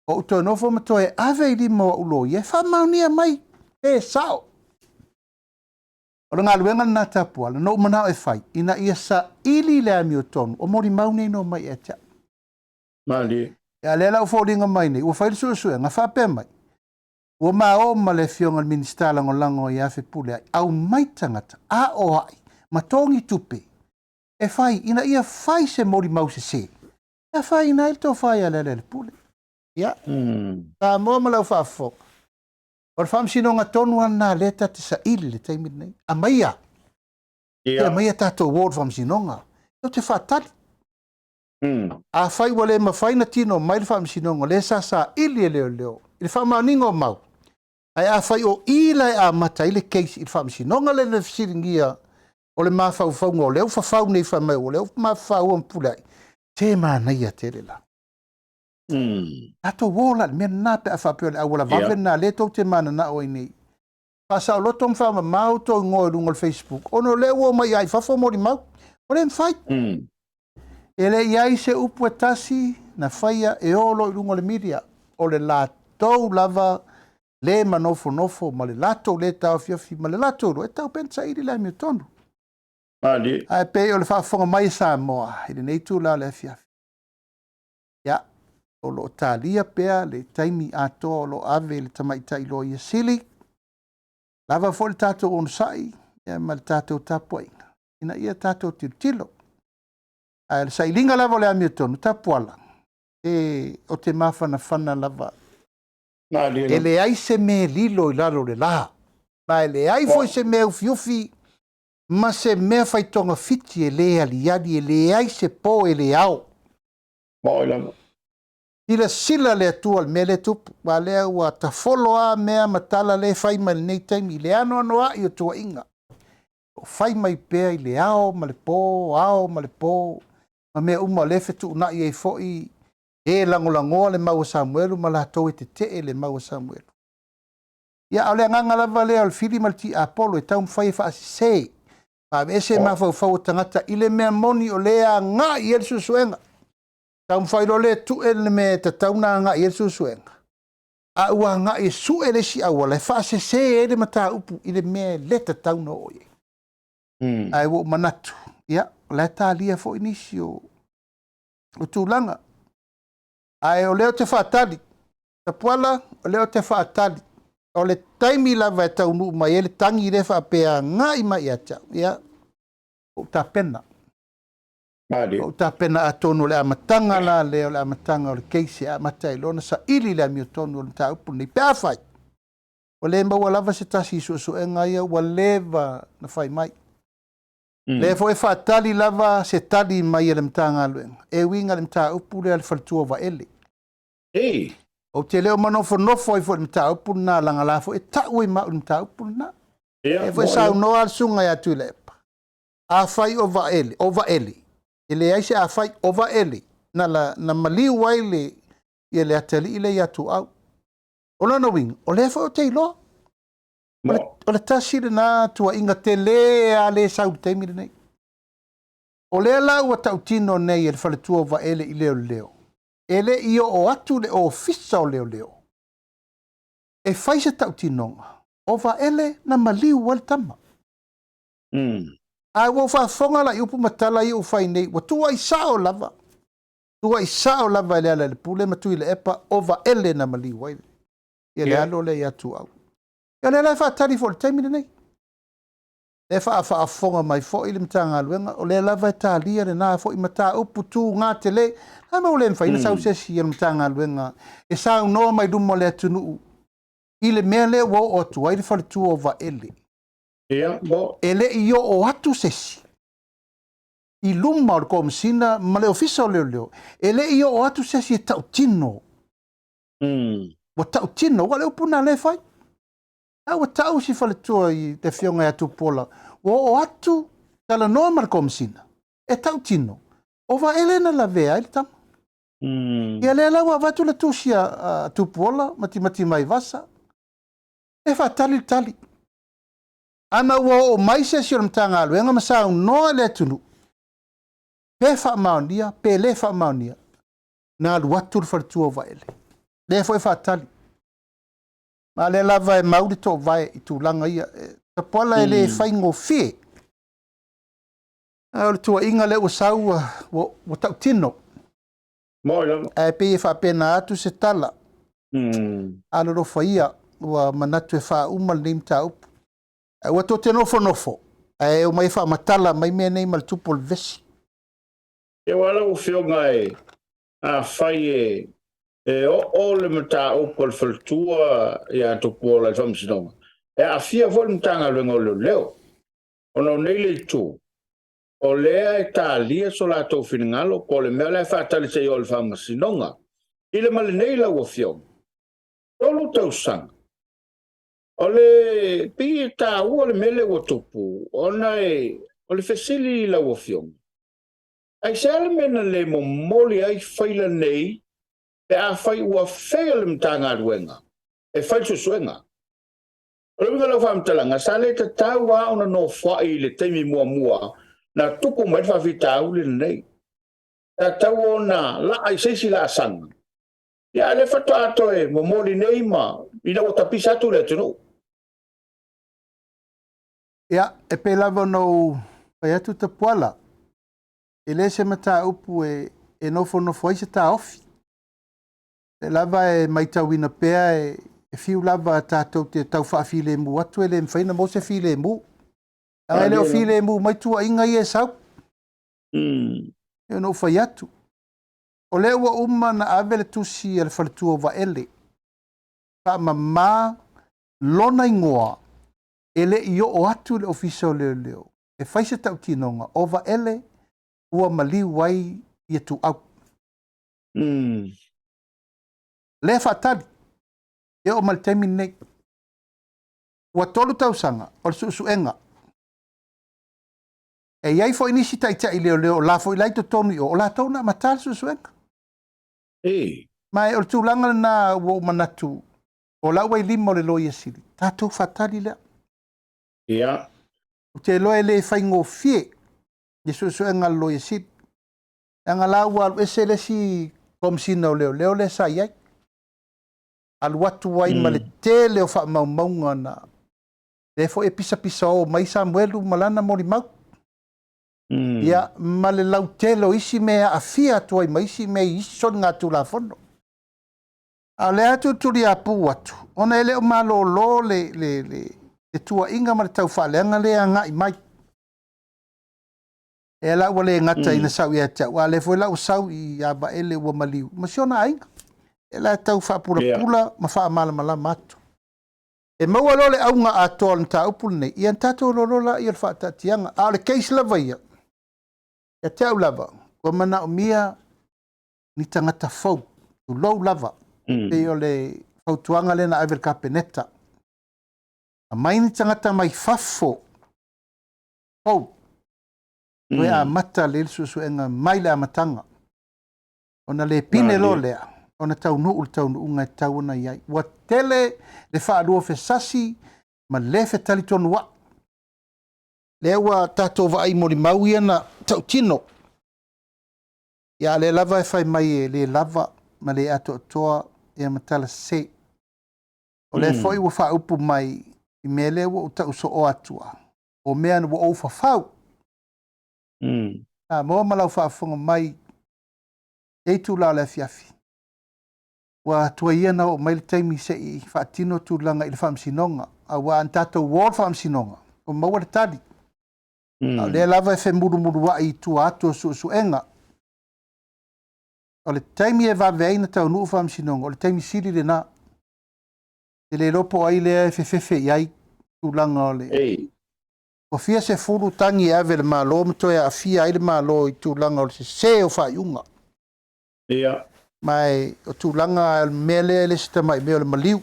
ou toe nofo ma toe ave i lima o au loia e faamaonia mai pe sao. O le galuega lena Tapuala, na ou manao e fai, ina ia saili le amiotonu o molimau nei na omai ia te au. Malie. Ia lea la ua foliga mai nei, ua fai le suesuega, faapea mai, ua ma o ma le Afioga i le Minisita Lagolago ia Fepuleai, aumai tagata, aoai, ma togi tupe, e fai, ina ia fai se molimau sese, e afaina ai le tofa ia Lealailepule. Ia, Samoa ma lau faafofoga, o le faamasinoga tonu lava lena lea ta te saili i le taimi lenei. Aumaia, aumaia tatou o i le faamasinoga, ou te faatali. Afai ua le mafai ona tino mai le faamasinoga, lea sa saili e leoleo i le faamaoniga o mau, ae afai o i la e amata ai le case i le faamasinoga lea e fesiligia o le mafaufauga o lea ua fafau nei fai mai o lea ua mafaufau ma Fepuleai, se manaia tele la. Tatou o la i le mea lena pe a faapea o le auala vave lena lea tou te mananao ai nei. Faasaoloto ma faamama outou igoa i luga o le Facebook ona o lea ua omai i fafo molimau. O lea e mafai. E le i ai se upu e tasi na faia e o loa i luga o le media. O le latou lava le manofonofo ma le latou le taofiofi ma le latou iloa e tatau pea ona saili le amiotonu. Ae pei o le faafofoga mai a Samoa i lenei itula o le afiafi, ia, o lo o talia pea le taimi atoa o lo o ave i le tamaitai Loia Sili, lava foi le tatou onosai ma le tatou tapuaiga ina ia tatou tilotilo. Ae o le sailiga lava o le amiotonu, Tapuala, e, o te mafanafana lava. E leai se mea e lilo i lalo o le la, ma e leai foi se mea ufiufi ma se mea fai togafiti e le aliali, e leai se po e le ao. Silasila le Atua i le mea lea e tupu, aua lea ua tafolo lava mea ma tala lea e fai mai i lenei taimi, i le anoanoai o tuuaiga, o fai mai pea i le ao ma le po, ao ma le po, ma mea uma o lea e fetuunai ai foi e lagolagoa le mau a Samuelu ma latou e tetee le mau a Samuelu. Ia, a o le agaga lava lea o le fili ma le tiapolo e taumafai e faasese, faavese mafaufau o tagata i le mea moni o lea e agai i ai le suesuega. Taumafai loa lea e tue le mea e tatau ona agai i ai le suesuega, a ua agai e sue le isi auala e faasese ai le mataupu i le mea e le tatau ona oo i ai. Ae ua ou manatu, ia, o la e talia foi nisi o tulaga. Ae o lea ou te faatali, Tapuala, o lea ou te faatali. O le taimi lava e taunuu mai ai le tagi lea faapea agai mai ia te au, ia, ua ou tapena. Ua ou tapena atonu o le amataga la lea, o le amataga o le case e amata ai loa ona saili le amiotonu o le mataupu lenei. Pe afai ua le maua lava se tasi i suesuega ia ua leva na fai mai. Lea foi e faatali lava se tali mai a le Matagaluega e uiga i le mataupu lea a le faletua o Vaele. Ei. Ou te le o manofonofo ai foi i le mataupu lena, leaga la foi e tau ai ma au i le mataupu lena. E foi saunoa le susuga ia Tuilaepa, afai o Vaele, o Vaele, e leai se afai, o Vaele, na, la, na maliu ai le, ia le atalii lea ia Tuau. O lona uiga, o lea foi ou te iloa. O le, o le tasi lena tuuaiga tele a le sau i le taimi lenei. O lea la ua tautino nei e le faletua o Vaele i leoleo, e le i oo atu le Ofisa o Leoleo e fai se tautinoga o Vaele na maliu ai le tama. Ae ua ou faafofoga la i upu ma tala ia ua fai nei, ua tuuai sao lava, tuuai sao lava e Lealailepule ma Tuilaepa o Vaele na maliu ai ia le alo lea ia Tuau. Ia o lea la e faatali foi i le taimi lenei. Lea e faafaafofoga mai foi le Matagaluega, o lea lava e talia lena foi mataupu tuga tele. A ma ua le mafai ona sau se isi o le Matagaluega e saunoa mai luma o le atunuu i le mea lea ua oo atu ai le faletua o Vaele. Ia, mo. E le i oo atu se isi i luma o le Komesina ma le Ofisa o Leoleo, e le i oo atu se isi e tautino. Ua tautino, aua o le upu lena lea e fai. A ua tau si faletua i le afioga ia Tupuola, ua oo atu talanoa ma le Komesina, e tautino, o Vaele na lavea ai le tama. Ia lea la ua avatu le tusi a Tupuola ma Timati Maivasa, e faatali le tali. Ana ua oo mai se isi o le Matagaluega ma saunoa i le atunuu, pe faamaonia pe le faamaonia, na alu atu le faletua o Vaele. Lea foi e faatali. Ma lea lava e mau le toovae i tulaga ia. Tapuala e le faigofie. A o le tuuaiga lea ua sau ua, ua, ua tautino. Moi lava. Ae pei e faapena atu se tala. Alolofa ia, ua manatu e faauma lenei mataupu. Ae ua tou te nofonofo, ae omai e faamatala mai mea nei ma le tupu o le vesi. Ia aua lau Afioga e, afai e, e oo le mataupu a le faletua ia Tupuola i le Faamasinoga, e aafia foi le Matagaluega o Leoleo. Ona o nei le itu, o lea e talia so latou finagalo po o le mea la e faatali se i oo i le Faamasinoga. I le ma lenei lau Afioga, 3 tausaga, o le pei e taua le mea lea ua tupu, ona e, o le fesili i lau Afioga, aisea le mea na le momoli ai faila nei pe afai ua fail le Matagaluega e fai le suesuega? O le uiga o lau faamatalaga, sa le tatau lava ona nofoai i le taimi muamua na tupu mai le faafitauli lenei. Sa tatau ona laa i se isi laasaga, ia a o lea faatoa toe momoli nei ma ina ua tapisa atu le atunuu. Ia, e pei lava ona ou fai atu Tapuala, e le se mataupu e, e nofonofo ai se taofi. E lava e matauina pea e, e fiu lava tatou te tau faafilemu atu e le mafai ona maua se filemu. Leaga e le o filemu mai tuuaiga ia e sau. E ona ou fai atu. O lea ua uma ona ave le tusi a le faletua o Vaele, faamama lona igoa e le i oo atu i le Ofisa o Leoleo e fai se tautinoga o Vaele ua maliu ai ia Tuau. Lea e faatali, e oo mai le taimi lenei. Ua 3 tausaga o le suesuega. E i ai foi nisi taitai leoleo o la foi la i totonu i o, o latou na amata le suesuega. Ei. Ma o le tulaga lena ua ou manatu, o la ua i lima o le Loia Sili, tatou faatali lea. Ia. Ou te iloa e le faigofie le suesuega a le Loia Sili. Leaga la ua alu ese le isi Komesina o Leoleo lea sa i ai. Alu atu ai ma le tele o faamaumauga na lea foi e pisapisao mai Samuelu ma lana molimau. Ia, ma le lautele o isi mea e aafia atu ai ma isi mea i isi soligatulafono. A o lea tulituliapu atu, ona e le o malolo le, le, le, le tuuaiga ma le taufaaleaga lea e agai mai. E la ua le gata ina sau ia te au, a o lea foi la ua sau ia Vaele ua maliu ma si ona aiga. E la e tau faapulapula ma faamalamalama atu. E maua loa le auga atoa o le mataupu lenei, ia ona tatou iloa loa lea o le faataatiaga. A o le case lava ia, ia te au lava, ua manaomia ni tagata fou, tulou lava, pei o le fautuaga lea na ave i le Kapeneta. Aumai ni tagata mai fafo fou, toe amata lelei le suesuega mai le amataga. Ona le pine loa lea, ona taunuu le taunuuga e tatau ona i ai. Ua tele le faaluafesasi ma le fetalitonuai. Lea ua tatou vaai i molimau ia na tautino. Ia a o lea lava e fai mai e le lava ma le atoatoa ia ma tala sese. O lea foi ua faaupu mai i mea lea ua ou tau sooa atua, o mea ua ou fafau. Samoa ma lau faafofoga mai i lenei itula o le afiafi, ua tuai ia ona oo mai le taimi se i faatino tulaga i le faamasinoga, aua a na tatou o i le faamasinoga, ua maua le tali. A o lea lava e femulumuluai i tua atu o suesuega. O le taimi e vave ai ona taunuu faamasinoga, o le taimi sili lena. E le iloa po o ai lea e fefefe i ai tulaga o le... Ua fia sefulu tagi e ave i le Malo ma toe aafia ai le Malo i tulaga o le sese o faaiuga. Ia. Ma e, o tulaga o le mea lea e le se tamai mea o le maliu.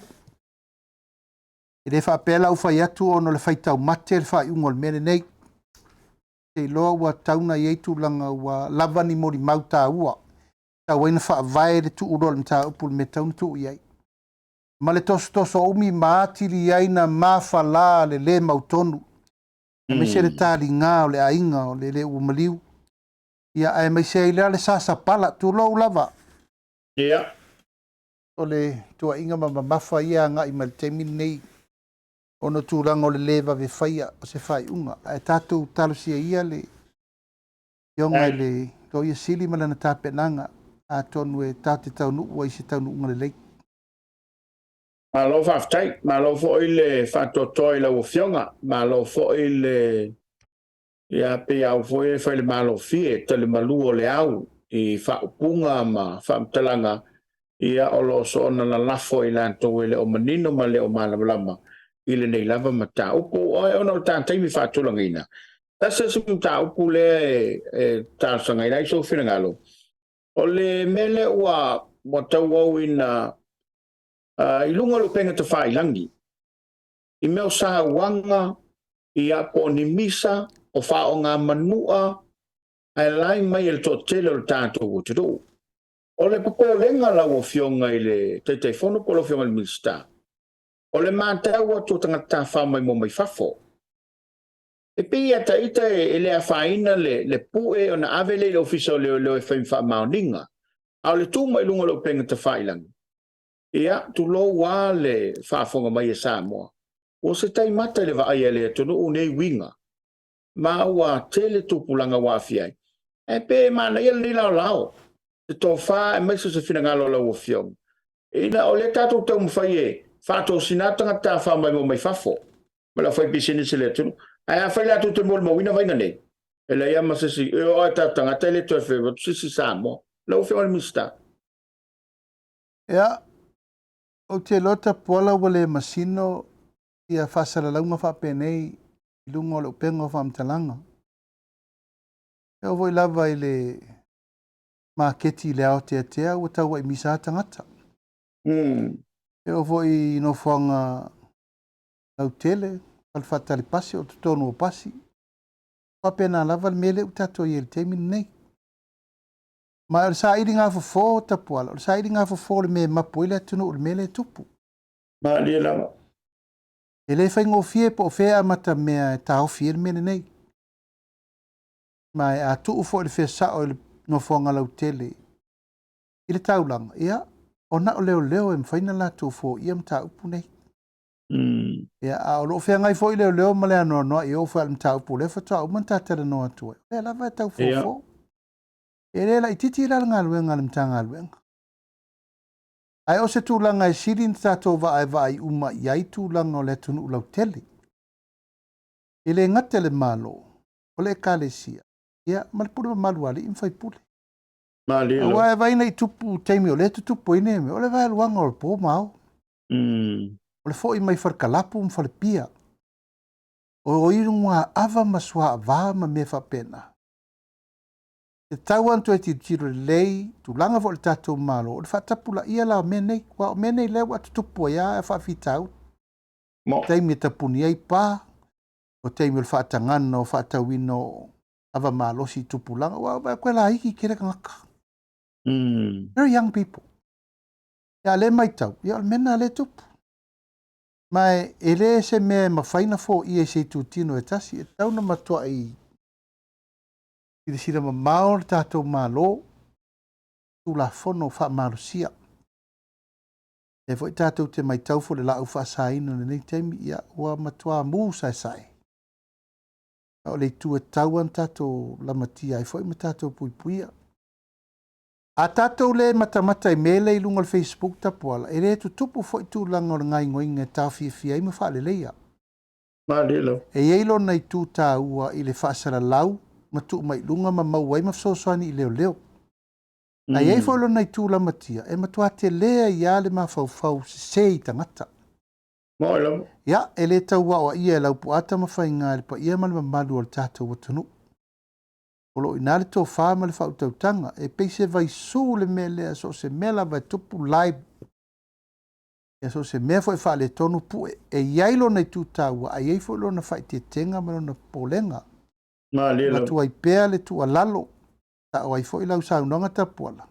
E le faapea la ua fai atu ona o le faitau mate le faaiuga o le mea lenei. Ou te iloa ua tatau ona i ai tulaga ua lava ni molimau taua e tatau ai ona faavae le tuu loa o le mataupu i le mea e tatau ona tuu i ai. Ma le tosotoso umi ma atili ai na mafala le le mautonu, aemaise le taliga o le aiga o le le ua maliu, ia aemaise ai la le sasapala, tulou lava. Ia. O le tuuaiga ma mamafa ia e agai mai i le taimi lenei ona o tulaga o le le vave faia o se faaiuga. Ae tatou talosia ia le Afioga i le Loia Sili ma lana tapenaga, atonu e tatou te taunuu ai i se taunuuga lelei. Malo faafetai, malo foi le faatoatoa i lau Afioga, malo foi le ia pei au foi e fai le malofie tali malu o le au i faaupuga ma faamatalaga ia o lo o soona lalafo i latou e le o manino ma le o malamalama i lenei lava mataupu. Ona o le ta taimi faatulagaina, tasi isi mataupu lea e talosagaina ai sou finagalo, o le mea lea ua tauauina i luga o le upega tafailagi, i mea o sauaga, ia po o ni misa, o faogamanua, ae lae mai e le toatele o le tatou atunuu. O le popolega lau Afioga i le Taitaifono po o lau Afioga i le Minisita, o le matau atu o tagata tafafao maimoa mai fafo, e pei ia ita e le afaina le pue ona ave lea i le Ofisa o Leoleo e fai ma faamaoniga. A o le tu mai luga o le upega tafailagi, ia, tulou lava le faafofoga mai a Samoa, ua se taimata i le vaai a le atunuu nei uiga, ma ua tele tupulaga ua aafia ai. Ae pe manaia lenei laolao, se tofa aemaise o se finagalo o lau Afioga, ina o lea tatou taumafai e faatosina atu tagata tafafao maimoa mai fafo ma le aufaipisinisi i le atunuu. Ae afai latou te molimauina vaega nei, e leai lava ma se isi, e oo lava i tatou tagata e le toe feoai atu se isi i Samoa. Lau Afioga i le Minisita. Ia, ou te iloa Tapuala ua le masino ia faasalalauga faapenei i luga o le upega o faamatalaga. E oo foi lava i le maketi i le aoteatea ua tauai misa lava tagata. E oo foi i nofoaga lautele, fale faatali pasi, o totonu o pasi. Faapena lava le mea lea ua tatou i ai i le taimi lenei. Ma o le sailiga fofo Tapuala, o le sailiga fofo o le mea e mapu ai le atunuu i le mea lea e tupu. Malie lava. E le faigofie po o fea e amata mea e taofi ai le mea lenei. Ma a tuu foi le fea sao i le nofoaga lautele i le taulaga, ia, o na o leoleo e mafai ona latou foia mataupu nei. Ia, a o lo o feagai foi leoleo ma le anoanoai e oo foi i le mataupu o lea faatoa uma ona ta talanoa atu ai. O lea lava e tau fofo. E le laitiiti la le galuega a le Matagaluega. Ae o se tulaga e sili ona tatou vaavaai uma i ai tulaga o le atunuu lautele. E le gata i le Malo, o le Ekalesia, ia, ma le pule mamalu a alii ma faipule. Malie lava. Aua e vaai nei tupu taimi o lea e tutupu ai nei mea, o le vaeluaga o le po ma ao. O le foi mai Falekalapu ma Falepia. O i luga ava ma suaava ma mea faapena. E tatau lava ona toe tilotilo lelei, tulaga foi o le tatou Malo, o le faatapulaia la o mea nei. Aua o mea nei lea ua tutupu ai lava faafitauli. Mo. Taimi e tapuni ai pa, o taimi o le faatagana o faatauina o ava malosi i tupulaga, aua ua toe laiti tele tagata. Very young people. Ia a o lea e matau, ia o le mea lena lea e tupu. Ma e le se mea e mafai ona foia i se itutino e tasi, e tatau ona matuai silasila mamao le tatou Malo, Tulafono faamalosia. Lea foi tatou te matau foi i le laau faasaina i lenei taimi, ia ua matua mu saesae. A o le itu e tatau lava ona tatou lamatia ai foi ma tatou puipuia. A tatou le matamata i mea lea i luga o le Facebook tapuala, e le tutupu foi tulaga o le gaoioiga e taofiofia ai ma faaleleia. Malie lava. E i ai lona itu taua i le faasalalau ma tuu mai i luga ma maua ai ma fesoasoani i leoleo. Ae i ai foi lona itu lamatia, e matua tele ai lava le mafaufau sese i tagata. Malie lava. Ia, e le tau aoaia e Laupua Tamafaiga i le paia ma le mamalu o le tatou atunuu. O lo o i ina le tofa ma le faautautaga. E pei se vaisu le mea lea, so o se mea lava e tupu live, ia so o se mea foi e faaletonu pue. E i ai lona itu taua, ae i ai foi lona faaeteetega ma lona popolega. Malie lava. Avatu ai pea le tuualalo, sao ai foi lau saunoaga Tapuala,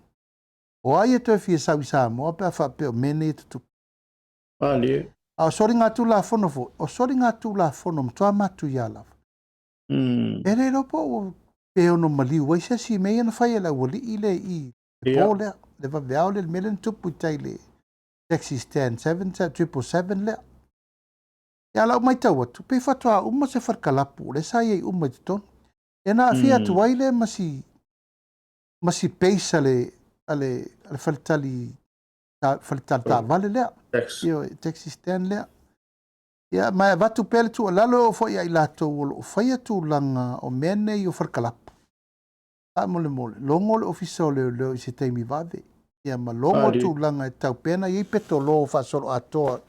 o ai e toe fia sau i Samoa pe a faapea o mea nei e tutupu? Malie. A o soligatulafono foi, o soligatulafono matua matuia lava. E le iloa po o pe ono maliu ai se isi i mea ia na fai e le aualii lea i i, le po lea, le vaveao lea, le mea lea na tupu i tai i le taxi stand 777 lea. Ia, a o lau matau atu, pei faatoa uma se falekalapu o lea sa i ai uma i totonu. Ia na aafia atu ai lea ma si, ma si base a le, a le, a le faletali, faletali taavale lea. Taxi. Ioe, taxi stand lea. Ia, ma e avatu pea le tuualalo e oo foi ia i latou o lo o faia tulaga o mea nei o falekalapu. Faamolemole, logo le Ofisa o Leoleo i se taimi vave, ia ma logo tulaga e tatau pea ona i ai petolo faasoloatoa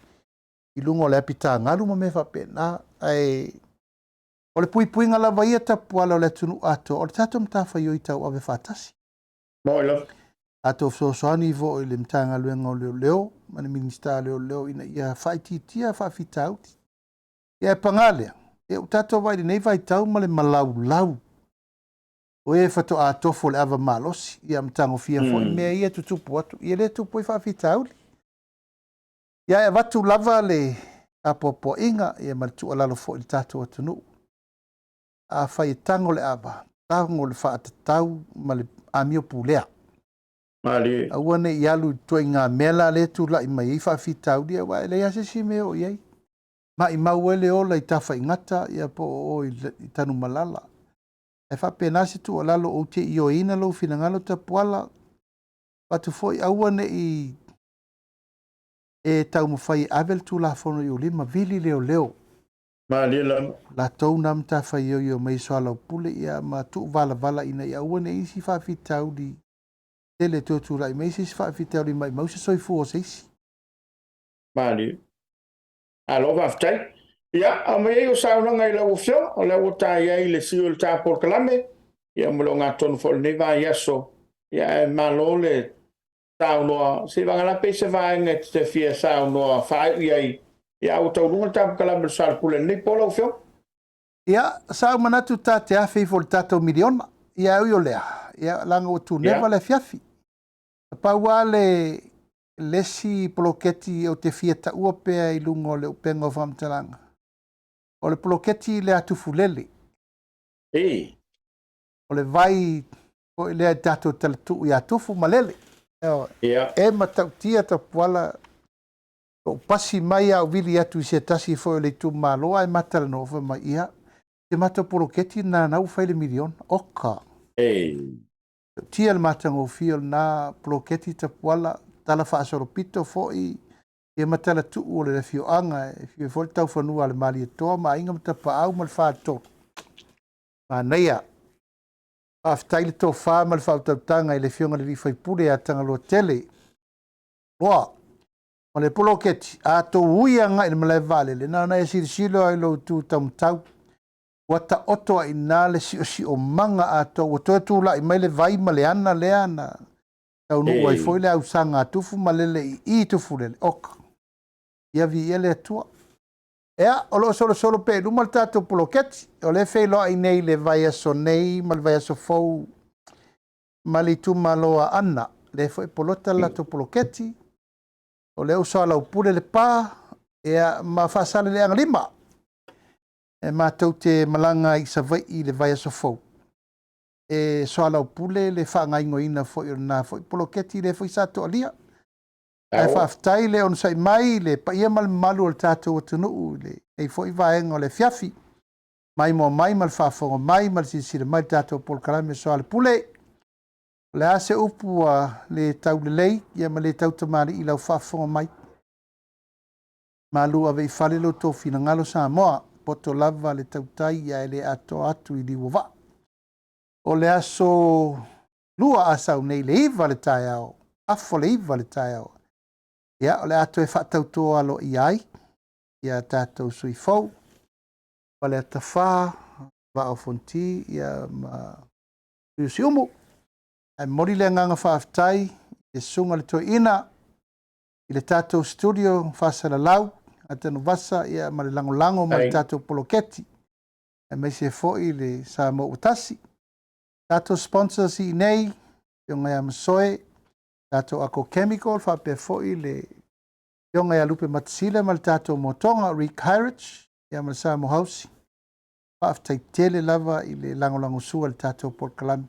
i luga o le apitagalu ma mea faapena. Ae o le puipuiga lava ia tapuala o le atunuu atoa, o le tatou matafaioi tauave faatasi. Moi lava. Tatou fesoasoani foi i le Matagaluega o Leoleo ma le Minisita o Leoleo ina ia faaitiitia faafitauli. Ia e paga lea, ia ua tatou vaai i lenei vaitau ma le malaulau o e faatoa tofo le ava malosi, ia ma tagofia foi mea ia e tutupu atu, ia lea e tupu ai faafitauli. Ia e avatu lava le apoapoaiga ia ma le tuualalo foi i le tatou atunuu. Afai e tago le ava, tago le faatatau ma le amio pulea. Malie. Aua ne i alu i ituaiga mea la lea e tulai mai ai faafitauli, aua e leai lava se isi mea e oo i ai. Maimau ai le ola i Tafaigata ia po o o i Tanumalala. Ae faapena se tuualalo ou te ioeina lou finagalo Tapuala, avatu foi aua ne i e taumafai e ave le Tulafono i ou lima, vili leoleo. Malie lava. Latou na matafaioi e omai e soalaupule ia ma tuuvalavala ina ia aua ne i isi faafitauli tele toe tulai mai se isi faafitauli maimau se soifua o se isi. Malie. Malo faafetai. Ia, aumai ai o saunoaga i lau Afioga, o lea ua ta i ai le sui o le ta polokalame, ia ma le ogatotonu foi o lenei vaiaso, ia ae malo le saunoa, se i vagana pea se vaega e te fia saunoa faaiu i ai, ia ae ua taualuga le ta polokalame o le soalaupule i lenei po lau Afioga. Ia, sa ou manatu ta te afe ifo i le tatou miliona, ia ae ui o lea, ia leaga ua tuneva le afiafi. Na pau lava le le isi poloketi ou te fia taua pea i luga o le upega o faamatalaga, o le poloketi lea a Tufulele. Ei. O le vai foi lea i tatou talatuu ia Tufu ma Lele. Ia. E matautia Tapuala lou pasi mai a ou vili atu i se tasi foi o le itumalo ae ma talanoa fai mai, ia, te matou poloketi lena na ua fai le miliona. Oka! Ei. Tia le matagofie o lena poloketi Tapuala. talafaasolopito foi ia ma talatuu o le afioaga e afio ai foi le taufanua a le Malietoa ma Aiga ma Tapaau ma le Faletolu. Manaia. Faafetai le tofa ma le faautautaga i le Afioga i le sui usufono ia Tagaloatele Loa. Ma le poloketi, a tou ui agai i le malae vaalele, na ona e silasila lava i lou itu taumatau, ua taoto ai i ina le siosiomaga atoa, ua toe tulai mai le vai ma le ana lea na taunuu ai foi le ausaga a Tufu ma lele i i Tufulele, oka, ia viia le Atua. Ea, o lo o solosolo pea i luma le tatou poloketi, o lea e feiloai nei i le vaiaso nei ma le vaiaso fou ma le itumalo o Aana, lea foi e polota le latou poloketi, o lea ua soalaupule le pa, ea, ma Faasaleleaga 5, e matou te malaga ai i Savaii i le vaiaso fou, e soalaupule le faagaoioiina foi o lena foi poloketi lea foi sa toalia. Ae faafetai le onosai mai i le paia ma le mamalu o le tatou atunuu i lenei foi vaega o le afiafi. Maimoa mai ma le faafofoga mai ma le silasila mai i le tatou polokalame Soalepule. O le a se upu ua le taulelei ia ma le tautamalii i lau faafofoga mai? Malu ave i fale lo outou finagalo Samoa, poto lava le tautai ae le atoa atu i liu o vaa. O le aso Lua Asau nei i le 9 le taeao, afo le 9 le taeao, ia o le a toe faatauto aloaia ai ia tatou sui fou, Faleata 4, Vaa o Fonoti, ia ma Sui o Siumu. Ae momoli le agaga faafetai i le Susuga i le Toeaina i le tatou studio faasalalau a Tanuvasa ia ma le lagolago ma le tatou poloketi, aemaise foi le Samoa ua tasi. Tatou sponsors i inei, Afioga ia Masoe, tatou Ako Chemical, faapea foi le Afioga ia Lupe Matasila ma le tatou Motoga, Rick Hyrich, ia ma le Samoa House. Faafetai tele lava i le lagolagosua i le tatou polokalame.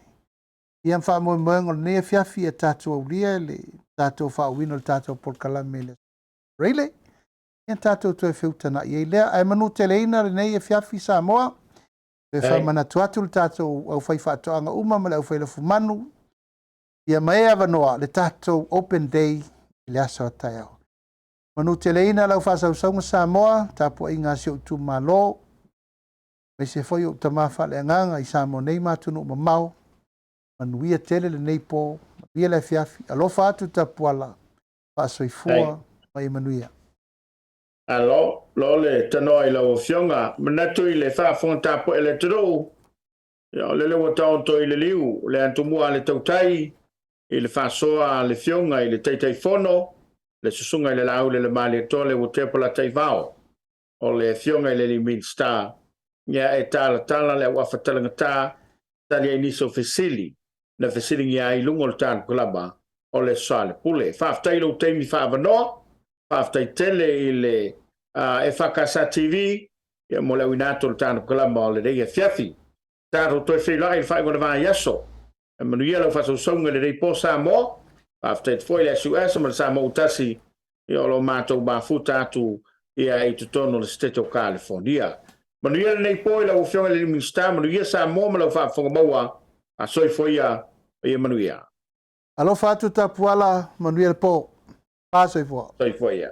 Ia ma faamoemoega o lenei afiafi ia tatou aulia le tatou faauuina o le tatou polokalame i le Aperile, ia tatou toe feutana'i ai lea. Ae manuteleina lenei afiafi Samoa, toe faamanatu atu le tatou aufaifaatoaga uma ma le aufailafumanu, ia ma e avanoa le tatou open day i le aso a taeao. Manuteleina lau faasausauga Samoa, tapuaiga a si ou itumalo, aemaise foi ou tama faaleagaga i Samoa nei ma atunuu mamao. Manuia tele lenei po, manuia le afiafi, alofa atu Tapuala, faasoifua ma ia manuia. Alo, lo le tanoa i lau Afioga. Manatu i le faafofoga tapuai a le atunuu, ia, o lele ua taoto i le liu le atumua a le tautai i le faasoa a le Afioga i le Taitaifono, le Susuga i le Laauli le Malietoa le Uatea Polataivao, o le Afioga i le alii Minisita, ia e talatala le auafa talagata, tali ai nisi o fesili na fesiligia ai i luga o le talukalama o le Soalepule. Faafetai i lou taimi faaavanoa, faafetai tele i le FKS TV ia mo le auina atu o le talukalama o lenei afiafi. Tatou toe feiloai i le faaiuga o le vaiaso. E manuia lau faasausauga i lenei po Samoa. Faafetai atu foi i le SUS ma le Samoa ua tasi ia o lo o matou mafuta atu ia i totonu o le Setete o Kalifornia. Manuia lenei po i lau Afioga i le Minisita, manuia Samoa ma lau faafofoga maua. A soifua ia, ia manuia. Alofa atu Tapuala, manuia le po. Fa soifua. Soifua ia.